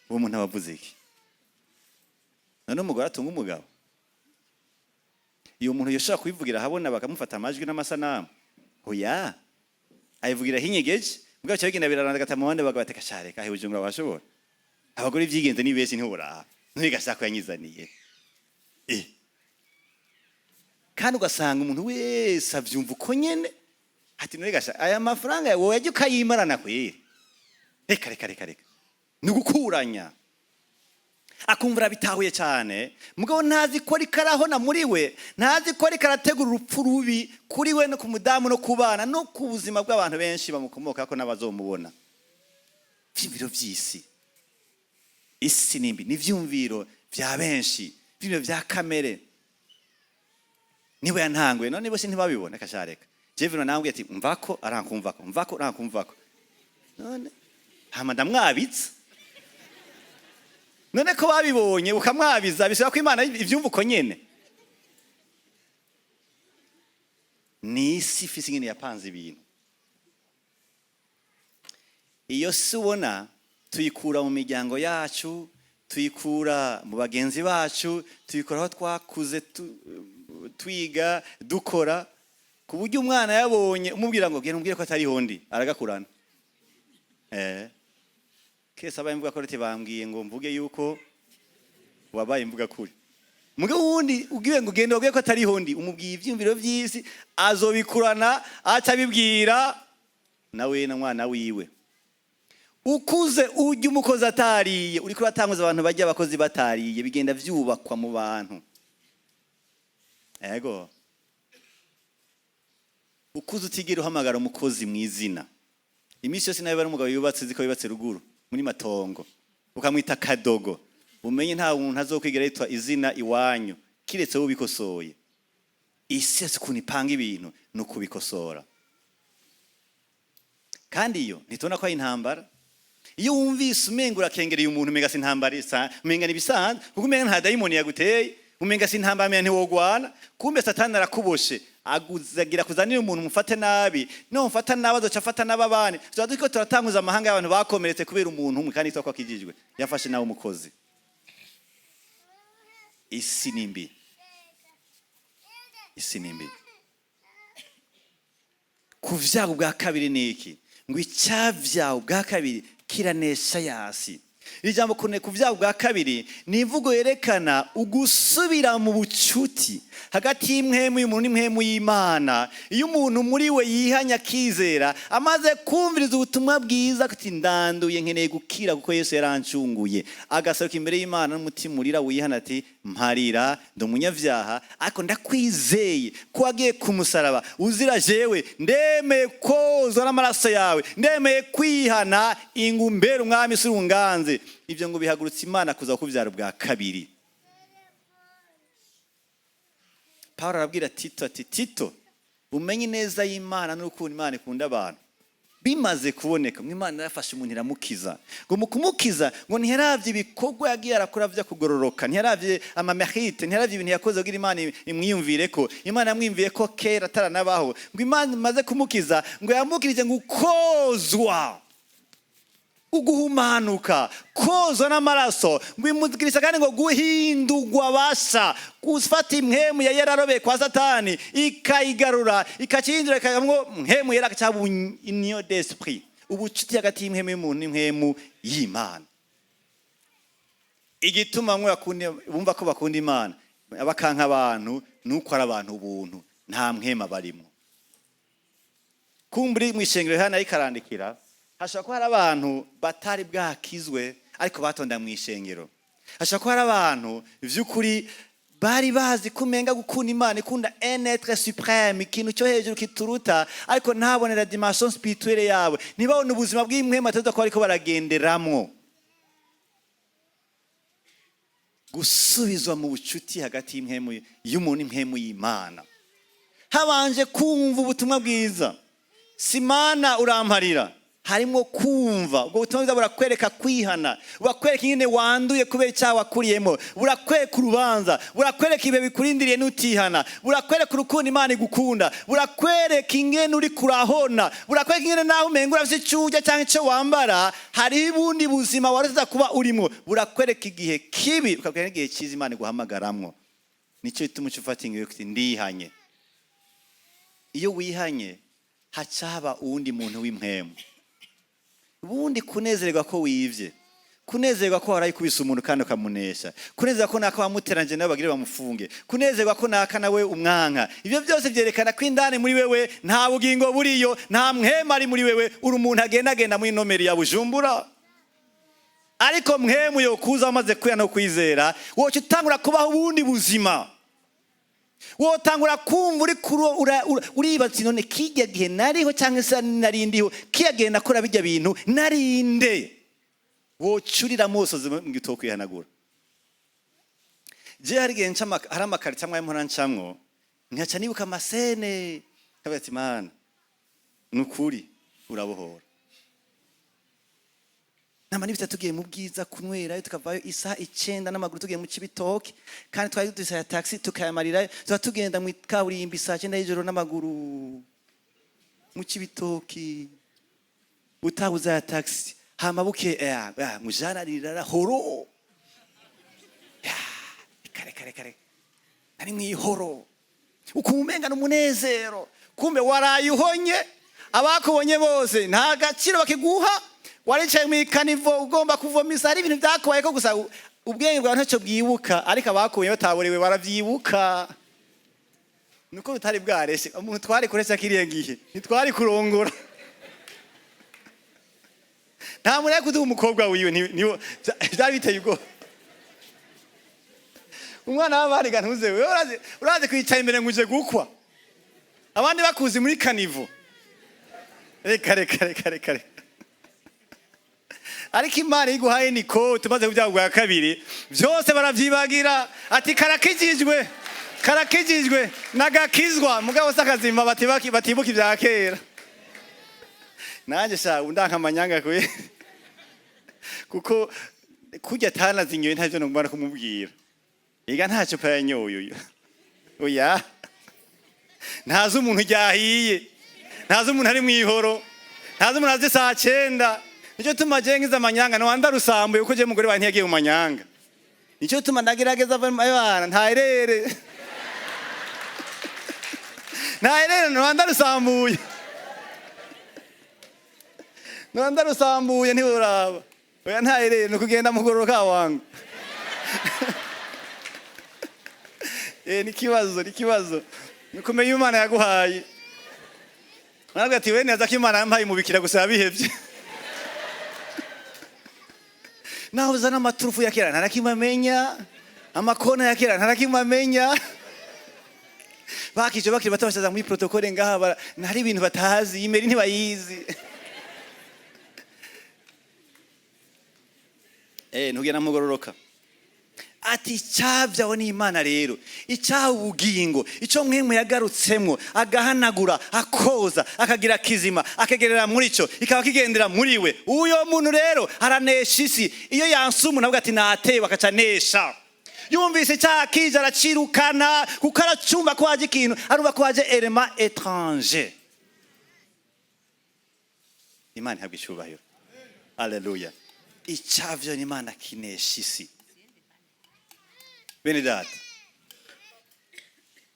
S1: uwo muntu aba avuze iki? None umugore atunga umugabo? Iyo umuntu yoshobora kubivugira ahabona, bakamufata amajwi n'amasanamu? Oya, ayivugira hinyegeje. Mugabo cyo bigenda biraranda gata mu bandi bagabo, bateka cyane kahe Bujumbura bashobora. Abagore byigenze ni benshi, ntiworaba ntugashaka yanyizaniye. Kandi ugasanga umuntu wese avyumva uko nyene, ati: "None gasha aya mafaranga wowe yajya ukayimarana kweri?" Reka, reka, reka, reka, ni ugukuranya. Akumva arabitahuye cyane, mugabo ntazi ko ariko arahona muri we, ntazi ko ariko arategura urupfu rubi kuri we no ku mudamu no ku bana no ku buzima bw'abantu benshi bamukomokako n'abazomubona. Ivyumviro vy'isi, isi nimbi, ni ivyumviro vya benshi, ivyumviro vya kamere. Niwe yantanguye, none bose ntibabibona. Kashareka Jevino nambwiye ati: "Mvako," arankumvako, "mvako," arankumvako. None hama ndamwabitsa. None ko babibonye ukamwabiza, bisaba ko Imana ivyumva uko nyene? Ni isi ifise ingene yapanze ibintu. Iyo si ubona tuyikura mu miryango yacu, tuyikura mu bagenzi bacu, tuyikura aho twakuze twiga, dukora, ku buryo umwana yabonye umubwira ngo genda umubwire ko atariho ndi, aragakurana. Kese abaye imvuga ko bambwiye ngo mvuge yuko wabaye imvuga kuri. Mugabo wundi ubwiwe ngo genda ubwiye ko atariho ndi, umubwiye ivyumviro vy'isi, azobikurana, aca abibwira nawe na mwana wiwe. Ukuze ujya umukozi atariye, uriko uratanguza abantu bajya abakozi batariye, bigenda vyubakwa mu bantu. Ego, ukuze utigera uhamagara umukozi mu izina iminsi yose, nawe bari umugabo yubatse, uzi ko yubatse ruguru muri matongo, ukamwita kadogo, umenye nta muntu azokwigera yitwa izina iwanyu kiretse wowe ubikosoye. Isi yose ukuntu ipanga ibintu ni ukubikosora. Kandi iyo ntitubona ko ari intambara. Iyo wumvise umenga urakengereye umuntu, umenga si intambara isa, umenga ni ibisanzwe, kuko umenga nta dayimoni yaguteye, umenga si intambara, umenga ntiwogwana. Kumbe Satani arakuboshe, aguzagira kuzanira umuntu umufate nabi. No mufata nabi, azoca afata n'ababane. Tuba turiko turatanguza amahanga y'abantu bakomeretse kubera umuntu umwe, kandi yitwa ko akijijwe, yafashe nawe umukozi. Isi ni mbi, isi ni mbi. Kuvyaga ubwa kabiri ni iki? Ngo icyavyawe ubwa kabiri kiranesha yasi. Iri jambo kuvyaga ubwa kabiri ni imvugo yerekana ugusubira mu bucuti hagati y'impwemu y'umuntu n'impwemu y'Imana. Iyo umuntu muri we yihanya, akizera, amaze kumviriza ubutumwa bwiza, ati ndanduye, nkeneye gukira kuko Yesu yarancunguye, agasohoka imbere y'Imana n'umutima urira wihana, ati mparira, ndi umunyabyaha, ariko ndakwizeye ko wagiye ku musaraba uzira jewe, ndemeye kozwa n'amaraso yawe, ndemeye kwihana, ingumbere umwami surunganze. Ibyo ngo bihagurutse Imana kuza kubyara ubwa kabiri. Paul arabwira Tito ati: "Tito, umenye neza y'Imana n'urukundo Imana ikunda abantu." Bimaze kuboneka ngo Imana yarafashe umuntu iramukiza, ngo mu kumukiza ngo ntiyaravye ibikorwa yagiye arakora vyo kugororoka, ntiyaravye ama mérites, ntiyaravye ibintu yakoze kugira Imana imwiyumvire ko Imana yamwiyumviye ko kera ataranabaho. Ngo Imana imaze kumukiza, ngo yamukirije ngo ukozwa, uguhumanuka, kozwa n'amaraso, ngo imugirisha kandi ngo guhindurwa basha, gufata impwemu yari yararobeye kwa Satani ikayigarura, ikakihindura, ikabamwo mpwemu yera, cyangwa union d'esprit, ubucuti hagati y'impwemu y'umuntu n'impwemu y'Imana. Igituma bamwe bumva ko bakunda Imana bakanka abantu ni uko ari abantu ubuntu, nta mpwema barimo. Kumburi mu ishengero hano ariko arandikira, hashobora kuba hari abantu batari bwakizwe ariko batonda mu ishengero. Hashobora kuba hari abantu by'ukuri bari bazi ko umenga gukunda Imana, ikunda un être suprême, ikintu cyo hejuru kituruta, ariko ntabonera dimension spirituelle yawe, ntibabone ubuzima bw'impwemu ateza ko ariko baragenderamwo. Gusubizwa mu bucuti hagati y'impwemu y'umuntu n'impwemu y'Imana habanje kumva ubutumwa bwiza. Simana uramparira, harimo kumva ubwo butumwa bwiza, burakwereka kwihana, burakwereka ingene wanduye kubera icyaha wakuriyemo, burakwereka urubanza, burakwereka ibihe bikurindiriye nutihana, burakwereka urukundo Imana igukunda, burakwereka ingene uri kurahona, burakwereka ingene naho umenga urafise icyo urya cyangwa icyo wambara, hari ubundi buzima wari uza kuba urimo, burakwereka igihe kibi, bukakwereka n'igihe cyiza Imana iguhamagaramwo. Nicyo gituma uca ufata ingingo yo kuti ndihanye. Iyo wihanye, haca haba uwundi muntu w'impwemu. Ubundi kunezerwa ko wivye, kunezerwa ko warayikubise umuntu kandi ukamunesha, kunezerwa ko naka wamuteranje nawe bagire bamufunge, kunezerwa ko naka nawe umwanka, ibyo byose byerekana ko indani muri wewe nta bugingo buriyo, nta mpwemu ari muri wewe. Uri umuntu agendagenda muri nomeri ya Bujumbura. Ariko mpwemu yo kuza wamaze kwiha no kwizera, woca utangura kubaho ubundi buzima, wotangura kumva uri uribaza none kijya gihe nariho cyangwa se narindiho, kiya gihe nakora bijya bintu narinde. Wocurira amosozi mu gito kwihanagura. Je hari igihe nca hari amakarita amwe mpora ncamwo, nkaca nibuka ama scènes, nkavuga ati: "Mana, ni ukuri urabohora." Nama nibita tugiye mu Bwiza kunywerayo, tukavayo isaha 9 n'amaguru, tugiye mu Cibitoke, kandi twari dudusaya taxi tukayamarirayo, tuba tugenda mu kaburimbo isaa 9 y'ijoro n'amaguru mu Cibitoki. Utabuze ya taxi, hama buke mujana rirara horo. Ya, kare kare kare, nari mwihoro, ukumenga n'umunezero, kumbe waraye uhonye. Abakubonye bose nta gaciro bakiguha. Waricaye mu icaniveau ugomba kuvomisa. Hari ibintu byakubaye ko gusa ubwenge bwawe ntacyo bwibuka, ariko abakubonye bataburiwe baravyibuka. Nuko tutari bwareshe umuntu twari kuresha kiriya gihe, ntitwari kurongora. Nta muntu yari kuduha umukobwa wiwe. Byari biteye ubwoba. Umwana w'abandi ntuze wewe urazi kwicara imbere ngo uje gukwa, abandi bakuzi muri caniveau. Reka reka reka reka reka. Ariko Imana iguhaye niko tumaze kubyara bwa kabiri, byose baravyibagira. Ati karakijijwe, karakijijwe nagakizwa. Mugabo se akazima batibuka ibya kera. Nanjye sha ndanka amanyanga kwe, kuko kurya atanazinyoye ntavyo nomara kumubwira. Ega ntacyo pa yanyoye uyu, oya, ntazi umuntu ryahiye, ntazi umuntu ari mwihoro, ntazi umuntu azi saa 9. Nicyo tuma je ngize amanyanga no ndarusambuye, kuko je mugore wanjye ntiyagiye mu manyanga. Nicyo tuma ndagerageza abana ntaherere ntaherere, no ndarusambuye, no ndarusambuye, ntiworaba. Oya, ntaherere, ni ukugenda mugororoka wangu. Ni kibazo ni kumenya Imana yaguhaye. Nabwo ati we neza ko Imana yampaye umubikira gusa yabihevye. Naho uzana amaturufu ya kera ntarakimwe amenya, amakona ya kera ntarakimwe amenya. Bakije bakiri bato bashaza muri protocole ngaha ntari ibintu batazi, imeri ntibayizi. Ntugenda mugororoka. Ati icyabyawe n'Imana rero, icyaha ubugingo, icyo mwemwe yagarutsemo agahanagura, akoza, akagira kizima, akagerera muri cyo, ikaba kigendera muri we. Uyo muntu rero aranesha isi. Iyo yanse umuntu avuga ati nateye, bakaca nesha. Yumvise icyaha kije aracirukana, kuko aracumva ko waje ikintu, arumva ko waje élément étranger. Imana ihabwa icyubahiro. Haleluya. Icyavyo n'Imana kinesha isi. Bene data,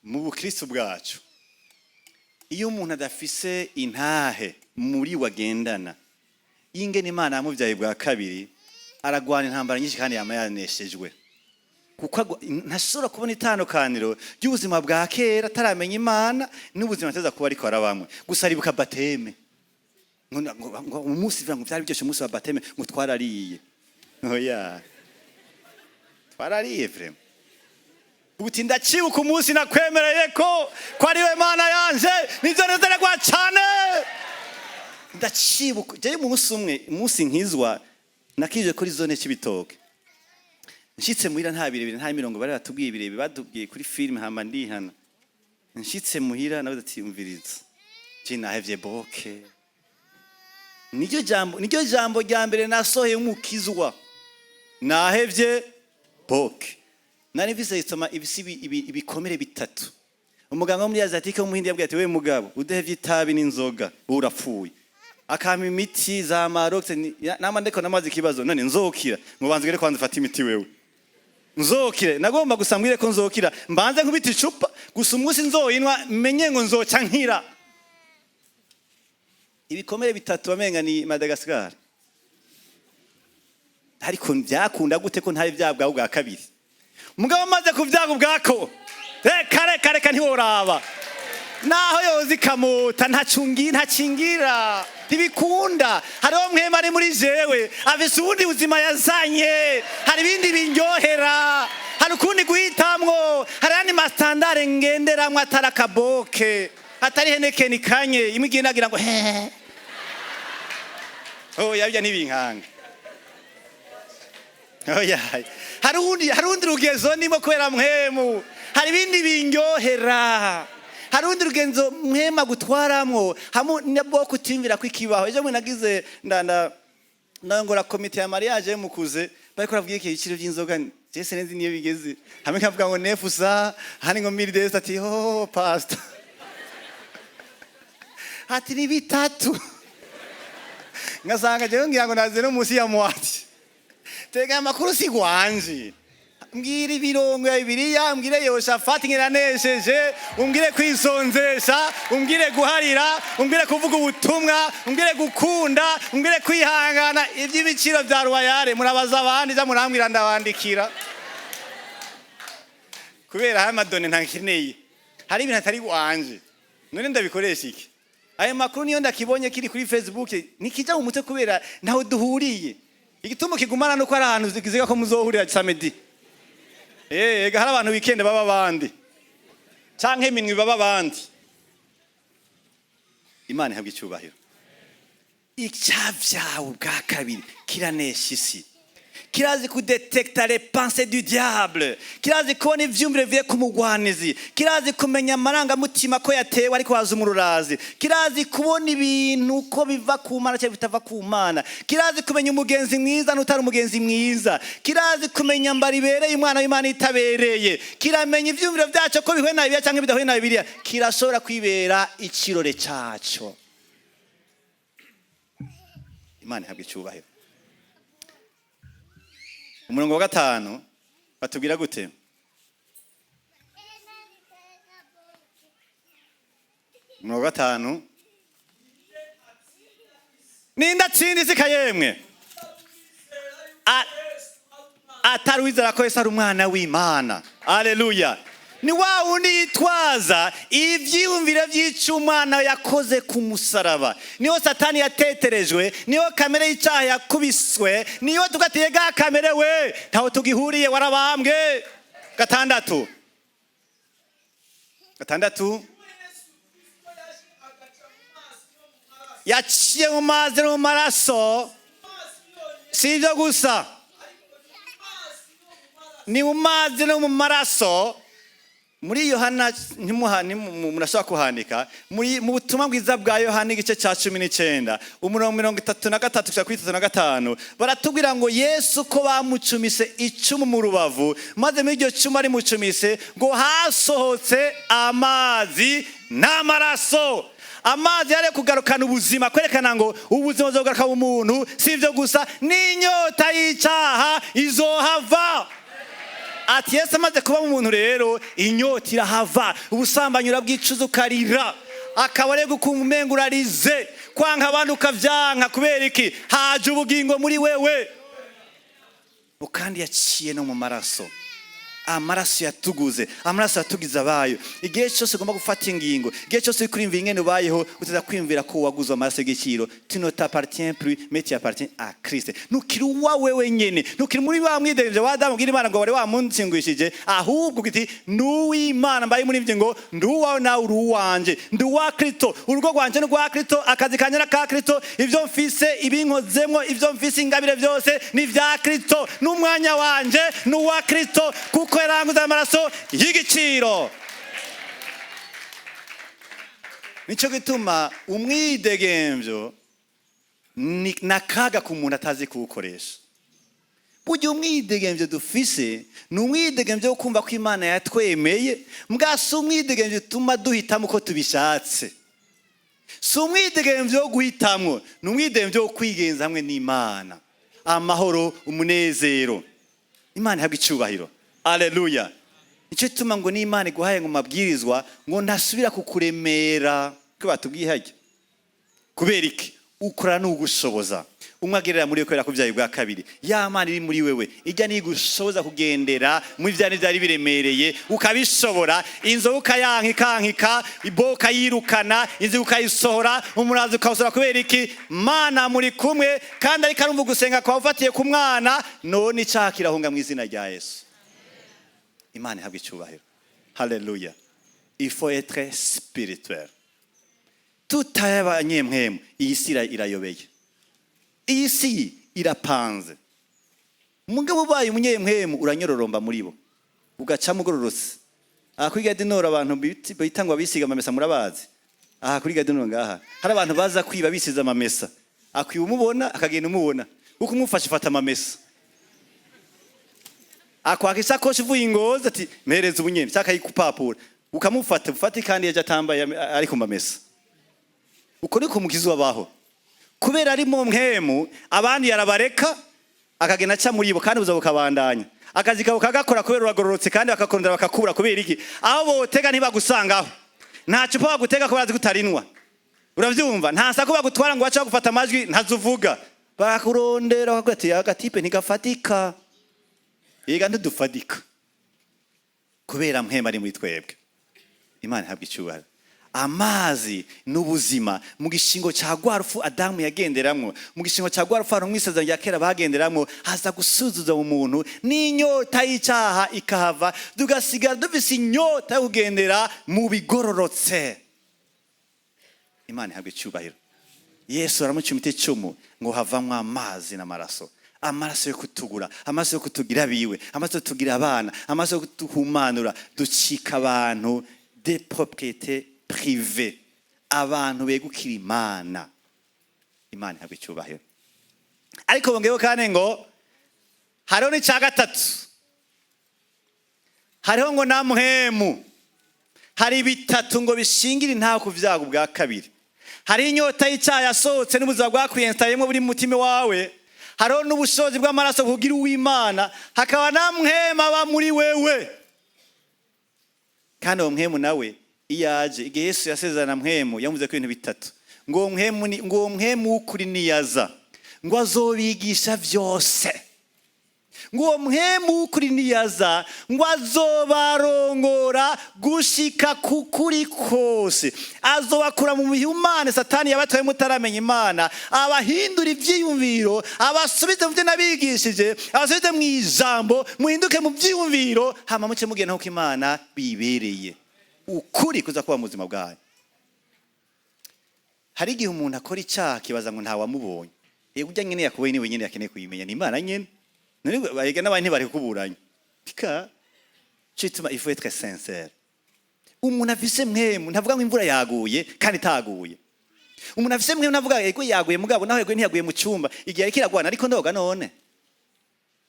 S1: mu bukristo bwacu, iyo umuntu adafise intahe muri wagendana y'ingene Imana yamubyaye bwa kabiri, aragwana intambara nyinshi kandi yama yaneshejwe, kuko ntashobora kubona itandukaniro ry'ubuzima bwa kera ataramenya Imana n'ubuzima ateza kuba ariko arabamwe. Gusa aribuka baptême, ngo umunsi ngo byari byose, umunsi wa baptême ngo twarariye. Oya, twarariye vraiment. Uti ndacibuka umunsi nakwemereye ko ari we Mana yanje, nivyo nezererwa cane. Ndacibuka jewe umunsi umwe, umunsi nkizwa, nakije kuri zone c'Ibitoke. Nshitse muhira nta birebire, nta mirongo bari batubwiye birebire, batubwiye kuri filime. Hama ndihana, nshitse muhira nawe ati umviriza, je nahevye boke. Niryo jambo rya mbere nasohoye nk'umukizwa: nahevye boke. Nari mfise isoma ibisi ibikomere bitatu. Umuganga wo muri asiatique w'umuhindi yabwiye ati we mugabo, udahevye itabi n'inzoga wowe urapfuye. Akampa imiti za marox nama ndeko namaze ikibazo none nzokira ngo banze ugere kwanza ufate imiti wewe nzokire. Nagomba gusa mbwire ko nzokira, mbanze nkubita icupa gusa, umunsi nzoyinwa menye ngo nzoca nkira. Ibikomere bitatu bamenga ni Madagascar. Ariko byakunda gute ko ntari byabwaho bwa kabiri? Mugabo amaze kubyaga ubwako, reka reka reka, ntiworaba naho yoza ikamota, ntacungi ntakingira, ntibikunda. Hariho mwema ari muri jewe, afise ubundi buzima yazanye. Hari ibindi bindyohera, hari ukundi guhitamwo, hari andi mastandards ngenderamwo, atari akaboke, atari Heineken kanye imwe igenda agira ngo he. Oya, bijya ntibinkanga. Oya, hari urundi rugezo ndimo kubera mwemu. Hari ibindi bindyohera, hari urundi rugenzo mwema gutwaramwo hamwe nabwo kutimvira ko ikibaho. Ejo bundi nagize ndanda ndangora komite ya mariage mukuze, bariko baravuga iki ibiciro by'inzoga. Je sinzi niyo bigeze hamwe, kavuga ngo nefusa hani ngo mille des. Ati oh pastor, ati ni bitatu. Ngasanga jewe ngira ngo naze no munsi ya mwati. Tega amakuru si gwanje. Mbwira ibirongo ya Bibiliya, umbwire Yehoshafati ngiranesheje, umbwire kwisonzesha, umbwire guharira, umbwire kuvuga ubutumwa, umbwire gukunda, umbwire kwihangana. Iby'ibiciro bya Royal murabaza abandi, ja murambwira ndabandikira. Kubera aya madone ntakeneye. Hari ibintu atari wanje. None ndabikoresha iki? Ayo makuru niyo ndakibonye kiri kuri Facebook nikijya mu mutwe kubera ntaho duhuriye. Igituma kigumana nuko ari ahantu ziga ko muzohurira samedi. Ega hari abantu weekend baba abandi. Canke iminwi baba abandi. Imana ihabwa icyubahiro. Icyavyawe bwa kabiri kiranesha isi. Kirazi kudetekta les pensées du diable, kirazi kubona ivyumviro bivuye ku mugwanizi, kirazi kumenya amarangamutima ko yatewe ariko haza umururazi, kirazi kubona ibintu ko biva ku Mana cyangwa bitava ku Mana, kirazi kumenya umugenzi mwiza n'utari umugenzi mwiza, kirazi kumenya mbara ibereye umwana w'Imana itabereye, kiramenya ivyumviro vyaco ko bihuye na Bibiliya cyangwa bidahuye na Bibiliya, kirashobora kwibera ikirore caco. Imana ihabwa icyubahiro. Umurongo wa gatanu batubwira gute? Umurongo wa gatanu: ninde atsinda isi kayemwe atari uwizera ko Yesu ari umwana w'Imana? Aleluya! Ni wa wundi yitwaza ivyiyumviro vy'ico umwana yakoze ku musaraba. Niho Satani yateterejwe, niho kamere y'icyaha yakubiswe, niho tugatiye ga kamere we ntaho tugihuriye, warabambwe. Gatandatu, gatandatu. Yaciye mu mazi no mu maraso. Si ibyo gusa, ni mu mazi no mu maraso. Muri Yohana murashobora kuhandika mu butumwa bwiza bwa Yohana, igice cya 19, umurongo 33 kugera kuri 35, baratubwira ngo Yesu ko bamucumise icumu mu rubavu, maze muri iryo cumu rimucumise ngo hasohotse amazi n'amaraso. Amazi yari kugarukana ubuzima, kwerekana ngo ubuzima buzogaruka mu muntu. Si ibyo gusa, n'inyota y'icyaha izohava. Ati Yesu amaze kuba mu muntu rero, inyota irahava, ubusambanyi urabwicuza ukarira, akaba ari gukumva umenga urarize, kwanka abandi ukavyanka. Kubera iki? Haje ubugingo muri wewe. Kandi yaciye no mu maraso, amaraso yatuguze, amaraso yatugize abayo. Igihe cyose ugomba gufata ingingo, igihe cyose uri kurimvira ingene ubayeho, utaza kwiyumvira ko waguze amaraso y'igiciro. Tu ne t'appartiens plus, mais tu appartiens à Christ. Ntukiri uwawe wenyene, ntukiri muri wa mwidegemvyo wa Adamu ubwira Imana ngo wari wamunsingwishije, ahubwo uti ndi uw'Imana, mbaye muri ivyo ngo ndi uwawe nawe uri uwanje, ndi uwa Kristo, urugo rwanje ni urwa Kristo, akazi kanje ni aka Kristo, ivyo mfise, ibinkozemwo, ivyo mfise, ingabire byose ni ivya Kristo, n'umwanya wanje ni uwa Kristo, kuko yaranguze amaraso y'igiciro. Nico gituma umwidegemvyo ni nakaga ku muntu atazi kuwukoresha. Burya umwidegemvyo dufise ni umwidegemvyo wo kumva ko Imana yatwemeye, mbwa si umwidegemvyo utuma duhitamo uko tubishatse. Si umwidegemvyo wo guhitamwo, ni umwidegemvyo wo kwigenza hamwe n'Imana, amahoro, umunezero. Imana ihabwa icubahiro. Aleluya! Nicyo gituma ngo n'Imana iguhaye ngo mabwirizwa ngo ntasubira kukuremera, ko batubwiye hajya. Kubera iki? Ukora n'ugushoboza umwe agerera muri we, kubera ko byaye bwa kabiri, ya Mana iri muri wewe ijya nigushoboza kugendera muri bya byari biremereye ukabishobora. Inzoga ukayanka ikankika, iboka yirukana, inzu ukayisohora, umurazi ukawusohora. Kubera iki? Mana muri kumwe, kandi ariko arumva gusenga kwawe ufatiye ku mwana. None icyaha kirahunga mu izina rya Yesu. Imana ihabwa icyubahiro. Haleluya! Il faut être spirituel. Tutaye abanyempwemu, iyi si irayobeye, iyi si irapanze. Mugabo ubaye umunyempwemu uranyororomba muri bo, ugacamo ugororotse. Aha kuri Gare du Nord, abantu bita ngo abisiga amamesa, murabazi. Aha kuri Gare du Nord ngaha hari abantu baza kwiba bisize amamesa. Akwiba umubona, akagenda umubona, uko umufashe ifata amamesa, akwaka isakoshi ivuye ingozi, ati mpereza ubunyene, cyangwa akayikupapura, ukamufata ufate, kandi yaje atambaye, ari ku mamesa. Uko niko umukizi wabaho. Kubera ari mu mpwemu, abandi yarabareka akagenda aca muri bo, kandi ubuzima bukabandanya, akazi kawe kagakora kubera uragororotse, kandi bakakurondera bakakubura. Kubera iki? Aho botega ntibagusangaho, nta cupa bagutega ko bazi ko utarinwa, uravyumva? Nta sako bagutwara ngo bace bagufata amajwi, ntazuvuga. Barakurondera bakavuga ati: "Agatipe ntigafatika." Yega ntidufatika kubera mpwemu ari muri twebwe. Imana ihabwa icyubahiro. Amazi n'ubuzima. Mu gishingo cya rwa rupfu Adamu yagenderamwo, mu gishingo cya rwa rupfu abantu mw'isezerano rya kera bagenderamwo, haza gusuzuza mu muntu n'inyota y'icyaha ikahava, tugasigara dufise inyota yo kugendera mu bigororotse. Imana ihabwa icyubahiro. Yesu aramucumita icumu ngo havamwo amazi n'amaraso, amaraso yo kutugura, amaraso yo kutugira abiwe, amaraso yo kutugira abana, amaraso yo kutuhumanura, ducika abantu de propriété privée, abantu begukira Imana. Imana ihabwa icyubahiro. Ariko bongeyeho kandi ngo hariho n'icya gatatu, hariho ngo na mpwemu. Hari bitatu ngo bishingira intaho ku byago bwa kabiri. Hari inyota y'icyaha yasohotse n'ubuzima bwakwiyensitayemo buri mu mutima wawe, hariho n'ubushobozi bw'amaraso bugira uw'Imana, hakaba na mpwemu aba muri wewe. Kandi uwo mpwemu nawe iyo aje, igihe Yesu yasezerana mpwemu, yamuze ko ibintu bitatu, ngo uwo mpwemu ngo uwo mpwemu w'ukuri niyaza, ngo azobigisha byose, ngo uwo mpwemu w'ukuri niyaza, ngo azobarongora gushika ku kuri kose, azobakura mu bihumane Satani yabatwaye mutaramenya Imana, abahindura ibyiyumviro, abasubize mu byo nabigishije, abasubize mu ijambo, muhinduke mu byiyumviro, hama muce mugenda nk'uko Imana bibereye. Ukuri kuza kuba mu buzima bwayo. Hari igihe umuntu akora icyaha akibaza ngo ntawamubonye. Yego, ujya nyine yakubonye, niwe nyine yakeneye kuyimenya, ni Imana nyine. None bayega n'abandi ntibari kukuburanya tika cituma. Il faut être sincère. Umuntu afise mpwemu ntavuga ngo imvura yaguye kandi itaguye. Umuntu afise mpwemu ntavuga yego yaguye, mugabo naho yego ntiyaguye mu cyumba igihe ariko iragwana ariko ndoga. None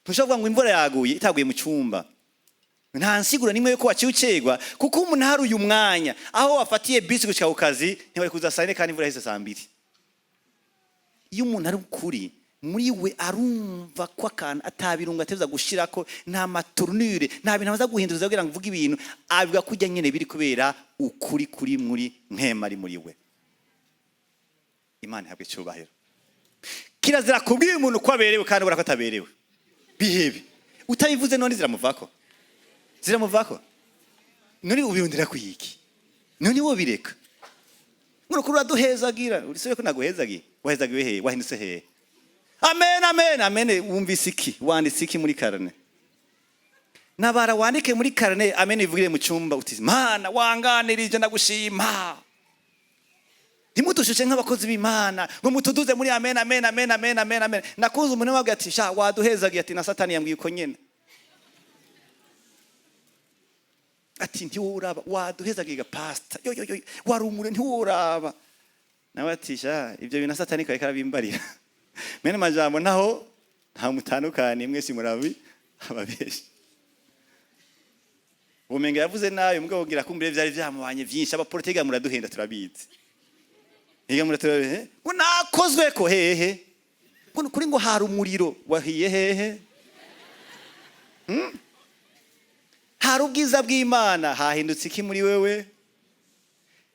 S1: ntushobora kuvuga ngo imvura yaguye itaguye mu cyumba. Nta nsiguro nimwe yuko waciye ucegwa, kuko umuntu hari uyu mwanya aho wafatiye bisi gushika ku kazi, ntiwari kuza saa 4 kandi imvura yahise saa 2. Iyo umuntu ari ukuri muri we, arumva ko akantu atabirungo ateza gushirako, nta ma tournure, nta bintu abaza guhinduza kugira ngo uvuge ibintu, abivuga kujya nyene biri, kubera ukuri kuri muri mpwemu ari muri we. Imana ihabwe icyubahiro. Kirazira kubwira umuntu ko aberewe kandi ubona ko ataberewe. Bihebe utabivuze. None ziramuvako, ziramuvako. None ubirondera kwiki? None wo bireka ngo kuri uraduhezagira, urisubire ko naguhezagiye. Wahezagiwe hehe? Wahindutse hehe? Amen, amen, amen. Wumvise iki? Wanditse iki muri carnet? Nabara wandike muri carnet amen, ivugire mu cyumba uti: "Mana, wanganirije, ndagushima." Ntimudushushe nk'abakozi b'Imana ngo mutuduze muri amen, amen, amen, amen, amen, amen. Nakunze umuntu wabwiye ati: "Sha, waduhezagiye." Ati: "Na Satani yambwiye uko nyene." Ati: "Ntiworaba, waduhezagiye pastor, yo yo yo, warumure, ntiworaba." Nawe ati: "Sha, ibyo bintu na Satani kare karabimbarira." Mene majambo naho nta mutandukanye, mwese murabi ababeshi. Ubumenga yavuze nabi, mugabo kugira kumbire byari byamubanye byinshi. Abapolitike muraduhenda, turabizi. Higa muraturabizi ngo nakozwe ko hehe, ngo kuri ngo hari umuriro wahiye hehe? Hari ubwiza bw'Imana, hahindutse iki muri wewe?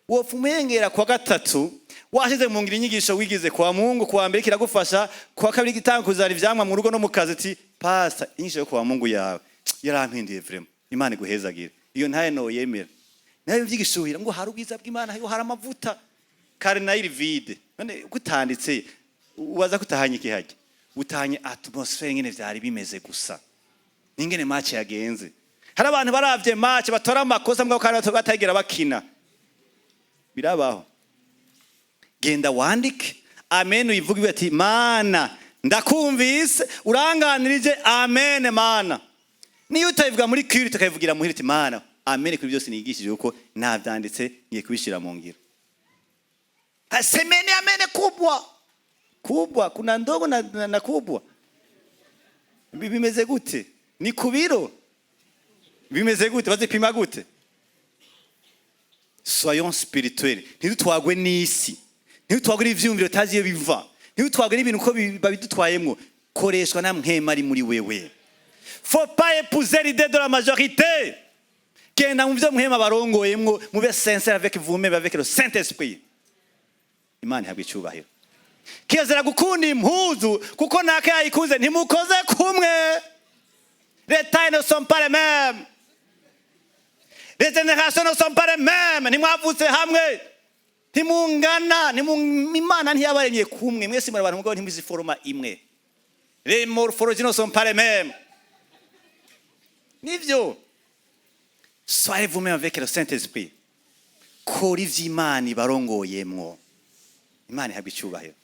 S1: Wopfa umwengera kwa gatatu washize mu ngiro inyigisho wigize kwa Mungu. Kuwa mbere kiragufasha, kuwa kabiri gitanga kuzana ivyamwa mu rugo no mu kazi. Ati: "Pastor, inyigisho yo kwa Mungu yawe yarampinduye vraiment, Imana iguhezagire." Iyo ntaye no yemera nayo vyigishuhira ngo hari ubwiza bw'Imana, yo hari amavuta, kare nayo iri vide. None kutanditse, ubaza kutahanye iki? Hajya utahanye atmosphere ngene vyari bimeze gusa ningene match yagenze. Hari abantu baravye match batora amakosa mbwa kandi batagera bakina. Birabaho. Genda wandike amen, uyivuge ati: "Mana, ndakumvise, uranganirije, amen." Mana, niyo utayivuga muri kiri, tukayivugira muhira uti: "Mana, amen kuri byose nigishije, kuko navyanditse, ngiye kubishyira mu ngiro." Semeni amen kubwa kubwa, kuna ndogo na kubwa. Bimeze gute? Ni ku biro bimeze gute? Bazipima gute? Soyons spirituels. Ntidutwagwe n'isi, ntidutwagwe n'ivyumviro tazi iyo biva. Ntitwagwe n'ibintu uko babidutwayemwo. Koreshwa na Mpwemu ari muri wewe. Faut pas épouser l'idée de la majorité. Genda mu byo Mpwemu abarongoyemwo, mube sincère avec vous-même, avec le Saint Esprit. Imana ihabwa icyubahiro. Kirazira gukunda impuzu kuko naka yayikunze. Ntimukoze kumwe. Les tailles ne sont pas les mêmes, les générations ne sont pas les mêmes. Ntimwavutse hamwe, ntimungana. Imana ntiyabaremye kumwe. Mwese muri abantu, mugabo ntimuzi forme imwe. Les morphologies ne sont pas les mêmes. Nivyo. Soyez vous-même avec le Saint Esprit. Kora ivy'Imana ibarongoyemwo. Imana ihabwa icyubahiro.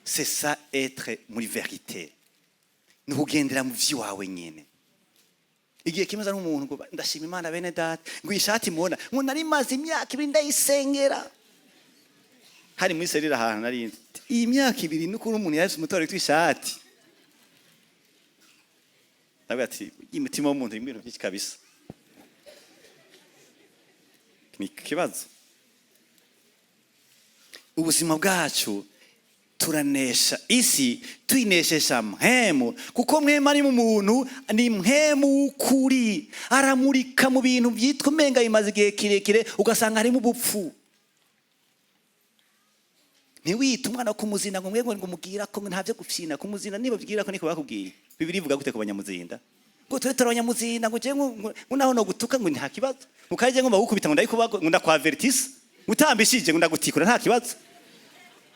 S1: C'est ça, être muri vérité, ni ukugendera mu vy'iwawe nyene. Igihe kimeze n'umuntu ngo: "Ndashima Imana, bene data," ngo: "Iyi shati mubona," ngo: "nari maze imyaka 2 ndayisengera." Hari muri serire ahantu nari nzi. Iyi myaka 2, n'ukuri umuntu yahise umutore w'ishati. Ndavuga ati: "Umutima w'umuntu urimo ibintu byinshi kabisa, ni ikibazo." Ubuzima bwacu, turanesha isi tuyineshesha Mpwemu, kuko Mpwemu ari mu muntu, ni Mpwemu w'ukuri, aramurika mu bintu byitwa umenga bimaze igihe kirekire, ugasanga harimo ubupfu. Ntiwite umwana wo kumuzinda ngo mwebwe ngo mubwira ko nta byo gufyina kumuzinda. Niba bwira ko niko bakubwiye, Bibiri ivuga gute ku banyamuzinda? Ngo tube turi abanyamuzinda, ngo jewe ngo naho no gutuka ngo nta kibazo, ngo kaje ngo bagukubita, ngo ndayikuba, ngo ndakwavertisa, ngo utambishije ngo ndagutikura, nta kibazo.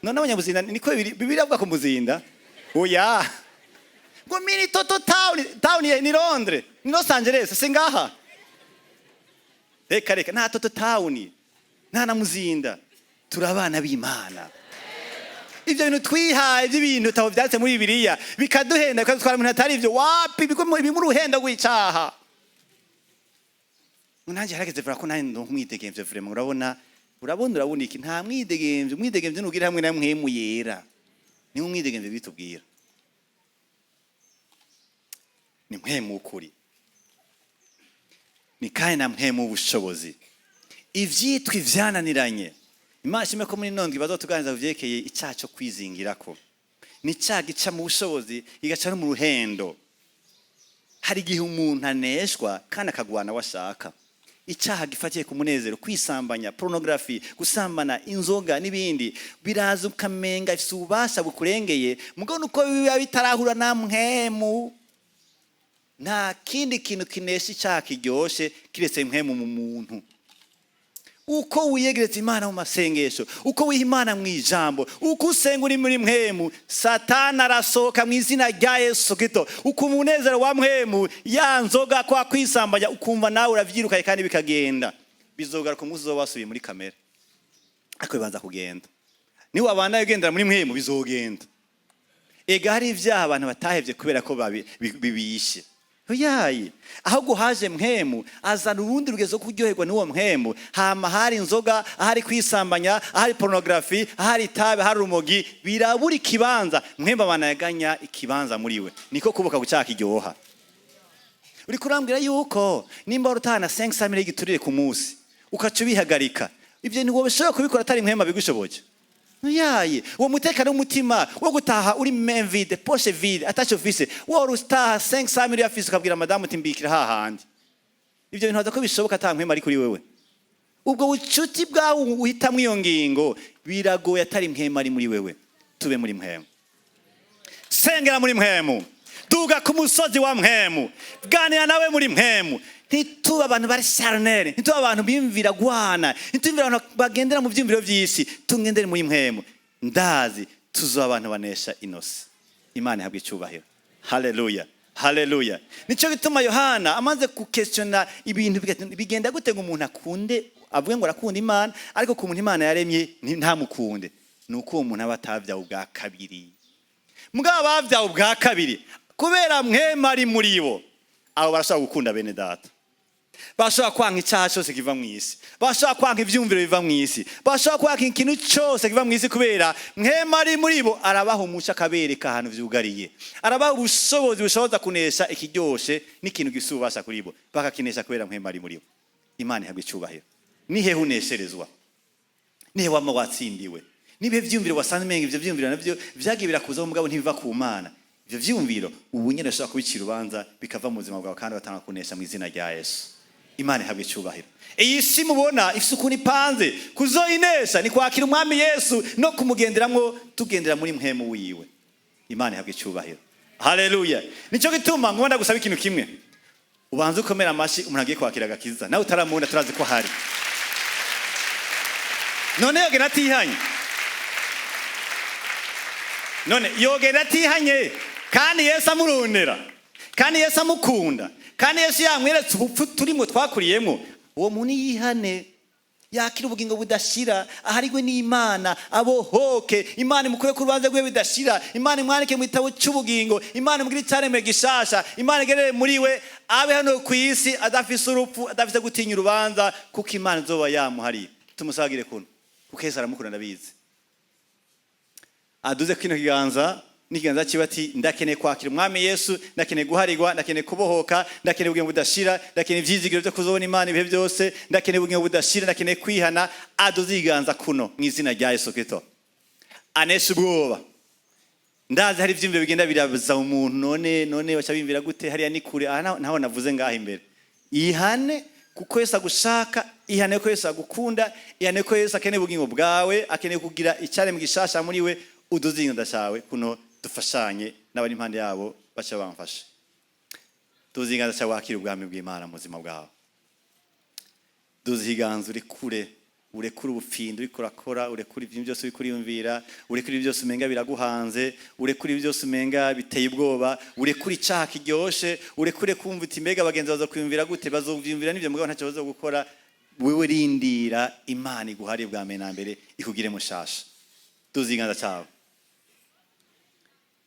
S1: None abanyamuzinda niko Bibiri avuga ku muzinda? Oya. Ngo mini toto town, town ni Londres, ni Los Angeles, singaha. Reka reka, nta toto town, nta na muzinda. Turi abana b'Imana. Ibyo bintu twihaye by'ibintu tabo byanditse muri Bibiliya bikaduhenda, bikadutwara mu bintu atari ibyo, wapi. Bimwe uruhenda rw'icaha. Nanjye harageze vuga ko nanjye ndonka umwidegemvyo vraiment. Urabona, urabona, urabona iki? Nta mwidegemvyo. Umwidegemvyo nugira hamwe na Mpwemu Yera, niwe umwidegemvyo bitubwira. Ni Mpwemu w'ukuri, ni kandi na Mpwemu w'ubushobozi. Ivyitwa ivyananiranye, Imana ishime ko muri nondwi bazotuganiriza ku vyerekeye icaha co kwizingirako. Ni icaha gica mu bushobozi, kigaca no mu ruhendo. Hari igihe umuntu aneshwa kandi akagwana we ashaka. Icyaha gifatiye ku munezero, kwisambanya, pornography, gusambana, inzoga n'ibindi, biraza ukamenga ifise ububasha bukurengeye. Mugabo nuko biba bitarahura na Mpwemu. Nta kindi kintu kinesha icyaha kiryoshe kiretse Mpwemu mu muntu. Uko wiyegereza Imana mu masengesho, uko wiha Imana mu ijambo, uko usenga uri muri Mpwemu, Satani arasohoka mu izina rya Yesu Kristo. Uko umunezero wa Mpwemu, ya nzoga, kwa kwisambanya, ukumva nawe uravyirukaye kandi bikagenda. Bizogaruka umunsi uzoba wasubiye muri kamere, ariko bibanza kugenda. Niba wabandanya ugendera muri Mpwemu, bizogenda. Ega hari ibyaha abantu batahevye kubera ko bibishe. Oyaye, ahubwo haje Mpwemu, azana urundi rugezo rwo kuryoherwa n'uwo Mpwemu. Hama hari inzoga, ahari kwisambanya, ahari pornography, ahari itabi, ahari urumogi, birabura ikibanza. Mpwemu abana yaganya ikibanza muri we. Niko kuboka gucyaha kiryoha. Uri kurambwira yuko nimba wari utahana 500 mille y'igiturire ku munsi, ukaca ubihagarika, ibyo ntiwobishobora kubikora atari Mpwemu abigushoboje. Yaye, uwo mutekano w'umutima wo gutaha uri main vide, poche vide, atacyo ufise, wari utaha 500 mille afise, ukabwira madamu uti: "Mbikira hahandi." Ibyo bintu ko bishoboka ata Mpwemu ari kuri wewe? Ubwo bucuti bwawe uhitamwo iyo ngingo, biragoye atari Mpwemu ari muri wewe. Tube muri Mpwemu, sengera muri Mpwemu, duga ku musozi wa Mpwemu, ganira nawe muri Mpwemu. Ntituba abantu bari charnel, ntituba abantu biyumvira gwana, ntitubimvira abantu bagendera mu byiyumviro by'isi. Tugendere muri Mpwemu, ndazi tuzoba abantu banesha inosi. Imana ihabwa icyubahiro. Haleluya, haleluya. Nicyo gituma Yohana amaze gukesitiona ibintu, bigenda gute ngo umuntu akunde, avuge ngo arakunda Imana, ariko ku muntu Imana yaremye ntamukunde? Ni uko uwo muntu aba atavyawe ubwa kabiri. Mugabo abavyawe ubwa kabiri, kubera Mpwemu ari muri bo, abo barashobora gukunda bene data, bashobora kwanka icyaha cyose kiva mu isi, bashobora kwanka ibyumviro biva mu isi, bashobora kwanka ikintu cyose kiva mu isi, kubera Mpwemu ari muri bo. Arabaha umuco, akabereka ahantu vyugariye, arabaha ubushobozi bushoboza kunesha ikiryoshe n'ikintu gifise ububasha kuri bo, bakakinesha kubera Mpwemu ari muri bo. Imana ihabwa icyubahiro. Ni hehe unesherezwa? Ni hehe wama watsindiwe? Nibihe vyumviro wasanze umenga ivyo vyumviro navyo vyagiye birakuzaho, mugabo ntibiva ku Mana? Ivyo vyumviro ubu nyene ushobora kubicira urubanza, bikava mu buzima bwawe, kandi batanga kunesha mu izina rya Yesu. Imana ihabwa icyubahiro. Iyi si mubona ifise ukuntu ipanze. Kuzoyinesha ni kwakira Umwami Yesu no kumugenderamwo, tugendera muri mpwemu wiwe. Imana ihabwa icyubahiro, haleluya. Nicyo gituma ngomba gusaba ikintu kimwe: ubanze ukomera amashyi umuntu agiye kwakira agakiza. Nawe utaramubona, turazi ko hari. None yogenda atihanye? None yogenda atihanye kandi Yesu amurondera, kandi Yesu amukunda, kandi Yesu yamweretse ubupfu turimo twakuriyemo? Uwo muntu yihane, yakira ubugingo budashira, aharigwe n'Imana, abohoke, Imana imukure ku rubanza rwe bidashira, Imana imwandike mu gitabo cy'ubugingo, Imana imugire icyaremwe gishasha, Imana igerere muri we, abe hano ku isi adafise urupfu, adafise gutinya urubanza, kuko Imana izoba yamuhariye. Tumusagire kuno, kuko Yesu aramukunda, ndabizi. Aduze kino kiganza n'ikiganza kiba ati: "Ndakeneye kwakira Umwami Yesu, ndakeneye guharigwa, ndakeneye kubohoka, ndakeneye ubugingo budashira, ndakeneye ivyizigiro byo kuzobona Imana ibihe byose, ndakeneye ubugingo budashira, ndakeneye kwihana." Aduze ikiganza kuno mu izina rya Yesu Kristo. Anesha ubwoba. Ndazi hari ivyiyumviro bigenda biraza umuntu: None baca bimvira gute? Hariya ni kure." Aha naho navuze ngaha imbere. Ihane kuko Yesu agushaka, ihane ko Yesu agukunda, ihane ko Yesu akeneye ubugingo bwawe, akeneye kugira icyaremwe gishasha muri we. Uduze ikiganza cyawe kuno, dufashanye n'abari impande yabo baca bamfashe. Duze ikiganza cyawe, wakira ubwami bw'Imana mu buzima bwawe. Duze ikiganza, urekure, urekure ubupfindo uriko urakora, urekure ibintu byose uriko uriyumvira, urekure ibintu byose umenga biraguhanze, urekure ibintu byose umenga biteye ubwoba, urekure icaha kiryoshe, urekure kumva uti: "Mbega abagenzi baza kwiyumvira gute?" Bazovyiyumvira n'ivyo, mugabo ntacyo bazogukora. Wewe rindira Imana iguhariye bwa mbere na mbere, ikugire mushasha. Duze ikiganza cyawe,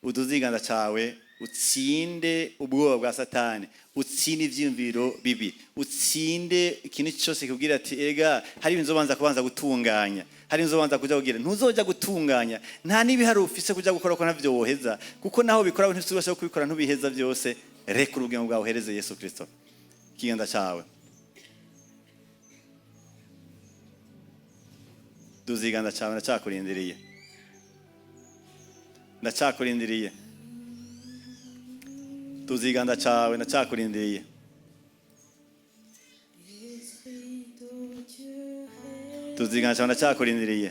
S1: uduze ikiganza cyawe, utsinde ubwoba bwa Satani, utsinde ivyiyumviro bibi, utsinde ikintu cyose kikubwira ati: "Ega hari ibintu uzobanza kubanza gutunganya, hari ibintu uzobanza kuja kugira." Ntuzoja gutunganya, nta n'ibihari ufise kuja gukora, ko ntavyo woheza, kuko naho bikora ntibisubira kubikora, ntubiheza byose. Reka ubugingo bwawe uhereze Yesu Kristo. Ikiganza cyawe, duze ikiganza cyawe. Ndacyakurindiriye, ndacyakurindiriye. Duze ikiganza cyawe, ndacyakurindiriye. Duze ikiganza cyawe, ndacyakurindiriye.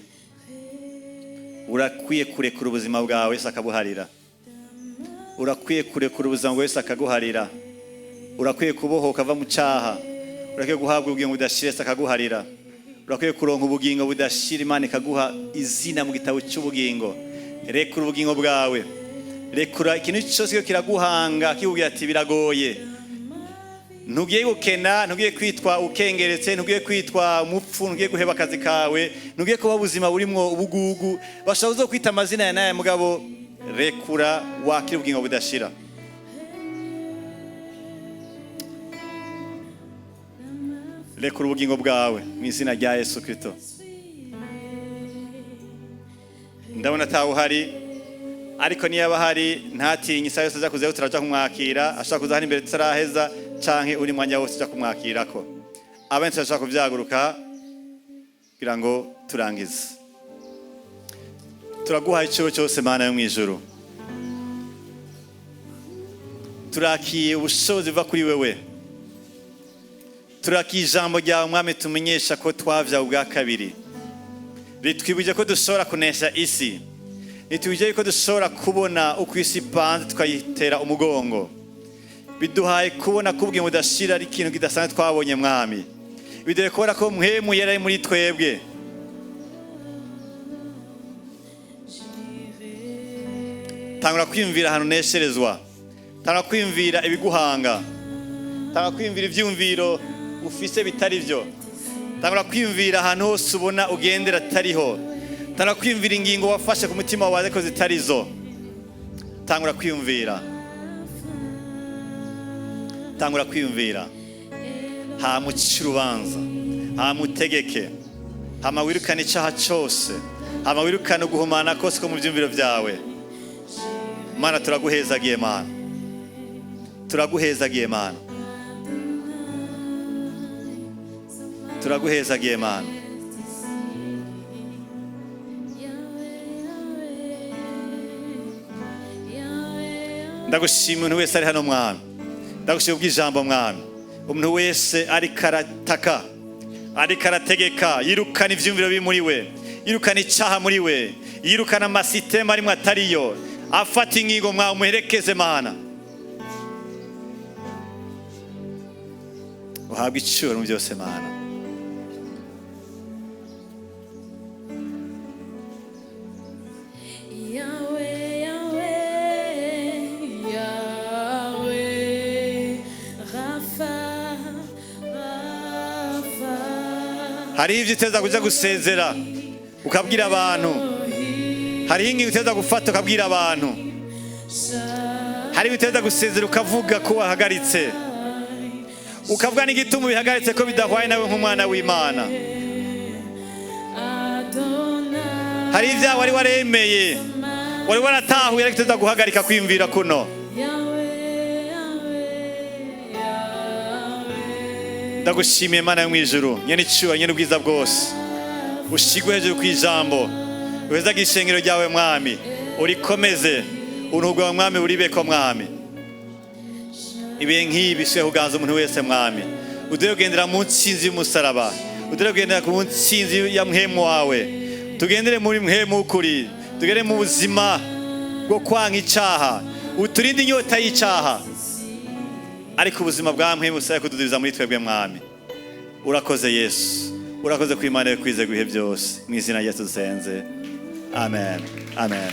S1: Urakwiye kurekura ubuzima bwawe, Yesu akabuharira. Urakwiye kurekura ubuzima bwawe, Yesu akaguharira. Urakwiye kubohoka ava mu cyaha. Urakwiye guhabwa ubugingo budashira, Yesu akaguharira. Urakwiye kuronka ubugingo budashira, Imana ikaguha izina mu gitabo cy'ubugingo. Rekura ubugingo bwawe, rekura ikintu cyose kiraguhanga kikubwira ati: "Biragoye." Ntugiye gukena, ntugiye kwitwa ukengeretse, ntugiye kwitwa umupfu, ntugiye guheba akazi kawe, ntugiye kuba ubuzima burimwo ubugugu. Bashobora kwita amazina ya n'aya, mugabo rekura wakira ubugingo budashira. Rekura ubugingo bwawe mu izina rya Yesu Kristo. Ndabona atawe uhari, ariko niba ahari ntatinye, isaha yose aja kuzayo turaja kumwakira. Ashobora kuza hano imbere tutaraheza, canke uri mwanya wose uja kumwakirako. Abenshi turashobora kuvyaguruka kugira ngo turangize. Turaguhaye iciro cyose, Mana yo mw'ijuru. Turakiye ubushobozi buva kuri wewe, turakiye ijambo ryawe, Mwami, tumenyesha ko twavyawe ubwa kabiri. Ritwibuje ko dushobora kunesha isi, ritwibuje ko dushobora kubona uko isi ipanze tukayitera umugongo. Biduhaye kubona ko ubugingo budashira ari ikintu kidasanzwe twabonye, Mwami. Biduhaye kubona ko mpwemu yari ari muri twebwe. Tangura kwiyumvira ahantu unesherezwa, tangura kwiyumvira ibiguhanga, tangura kwiyumvira ivyumviro ufise bitari byo, tangura kwiyumvira ahantu hose ubona ugendera atariho, tangura kwiyumvira ingingo wafashe ku mutima wawe ariko zitari zo. Tangura kwiyumvira, tangura kwiyumvira, hama uce urubanza, hama utegeke, hama wirukane icaha cose, hama wirukane uguhumana kose ko mu vyumviro vyawe. Mana, turaguhezagiye. Mana, turaguhezagiye. Mana, turaguhezagiye. Mana. Ndagushima umuntu wese ari hano Mwami, ndagushima ubw'ijambo Mwami. Umuntu wese ariko arataka, ariko arategeka, yirukana ivyumviro biri muri we, yirukana icaha muri we, yirukana amasitema arimwo atariyo, afata ingingo Mwami, umuherekeze Mana. Uhabwe icubahiro mu byose Mana.
S2: Yahweh, Yahweh, Yahweh, Rapha, Rapha.
S1: Hariho ivyo uteza kuja gusezera ukabwira abantu, hariho ingingo uteza gufata ukabwira abantu, hariho ibyo uteza gusezera ukavuga ko wahagaritse, ukavuga n'igituma ubihagaritse ko bidahwaye nawe nk'umwana w'Imana.
S2: Adonai,
S1: Hari ibyaha wari waremeye, wari waratahuye, ariko uteza guhagarika kwiyumvira kuno.
S2: Yahweh, Yahweh, Yahweh.
S1: Ndagushimiye Mana yo mw'ijuru, nyene icubahiro, nyene ubwiza bwose, ushigwe hejuru kw'ijambo, uhezage ishengero ryawe Mwami, urikomeze, ubuntu bwawe Mwami buribeko Mwami. Ibihe nk'ibi ushobore kuganza umuntu wese Mwami, uduhe kugendera mu ntsinzi y'umusaraba, uduhe kugendera ku ntsinzi ya mpwemu wawe, tugendere muri mpwemu w'ukuri, tugere mu buzima bwo kwanka icaha, uturinde inyota y'icaha, ariko ubuzima bwa mpwemu busabe kududubiza muri twebwe Mwami. Urakoze Yesu, urakoze ku Imana yo kwizerwa ibihe byose, mu izina rya Yesu dusenze, amen, amen.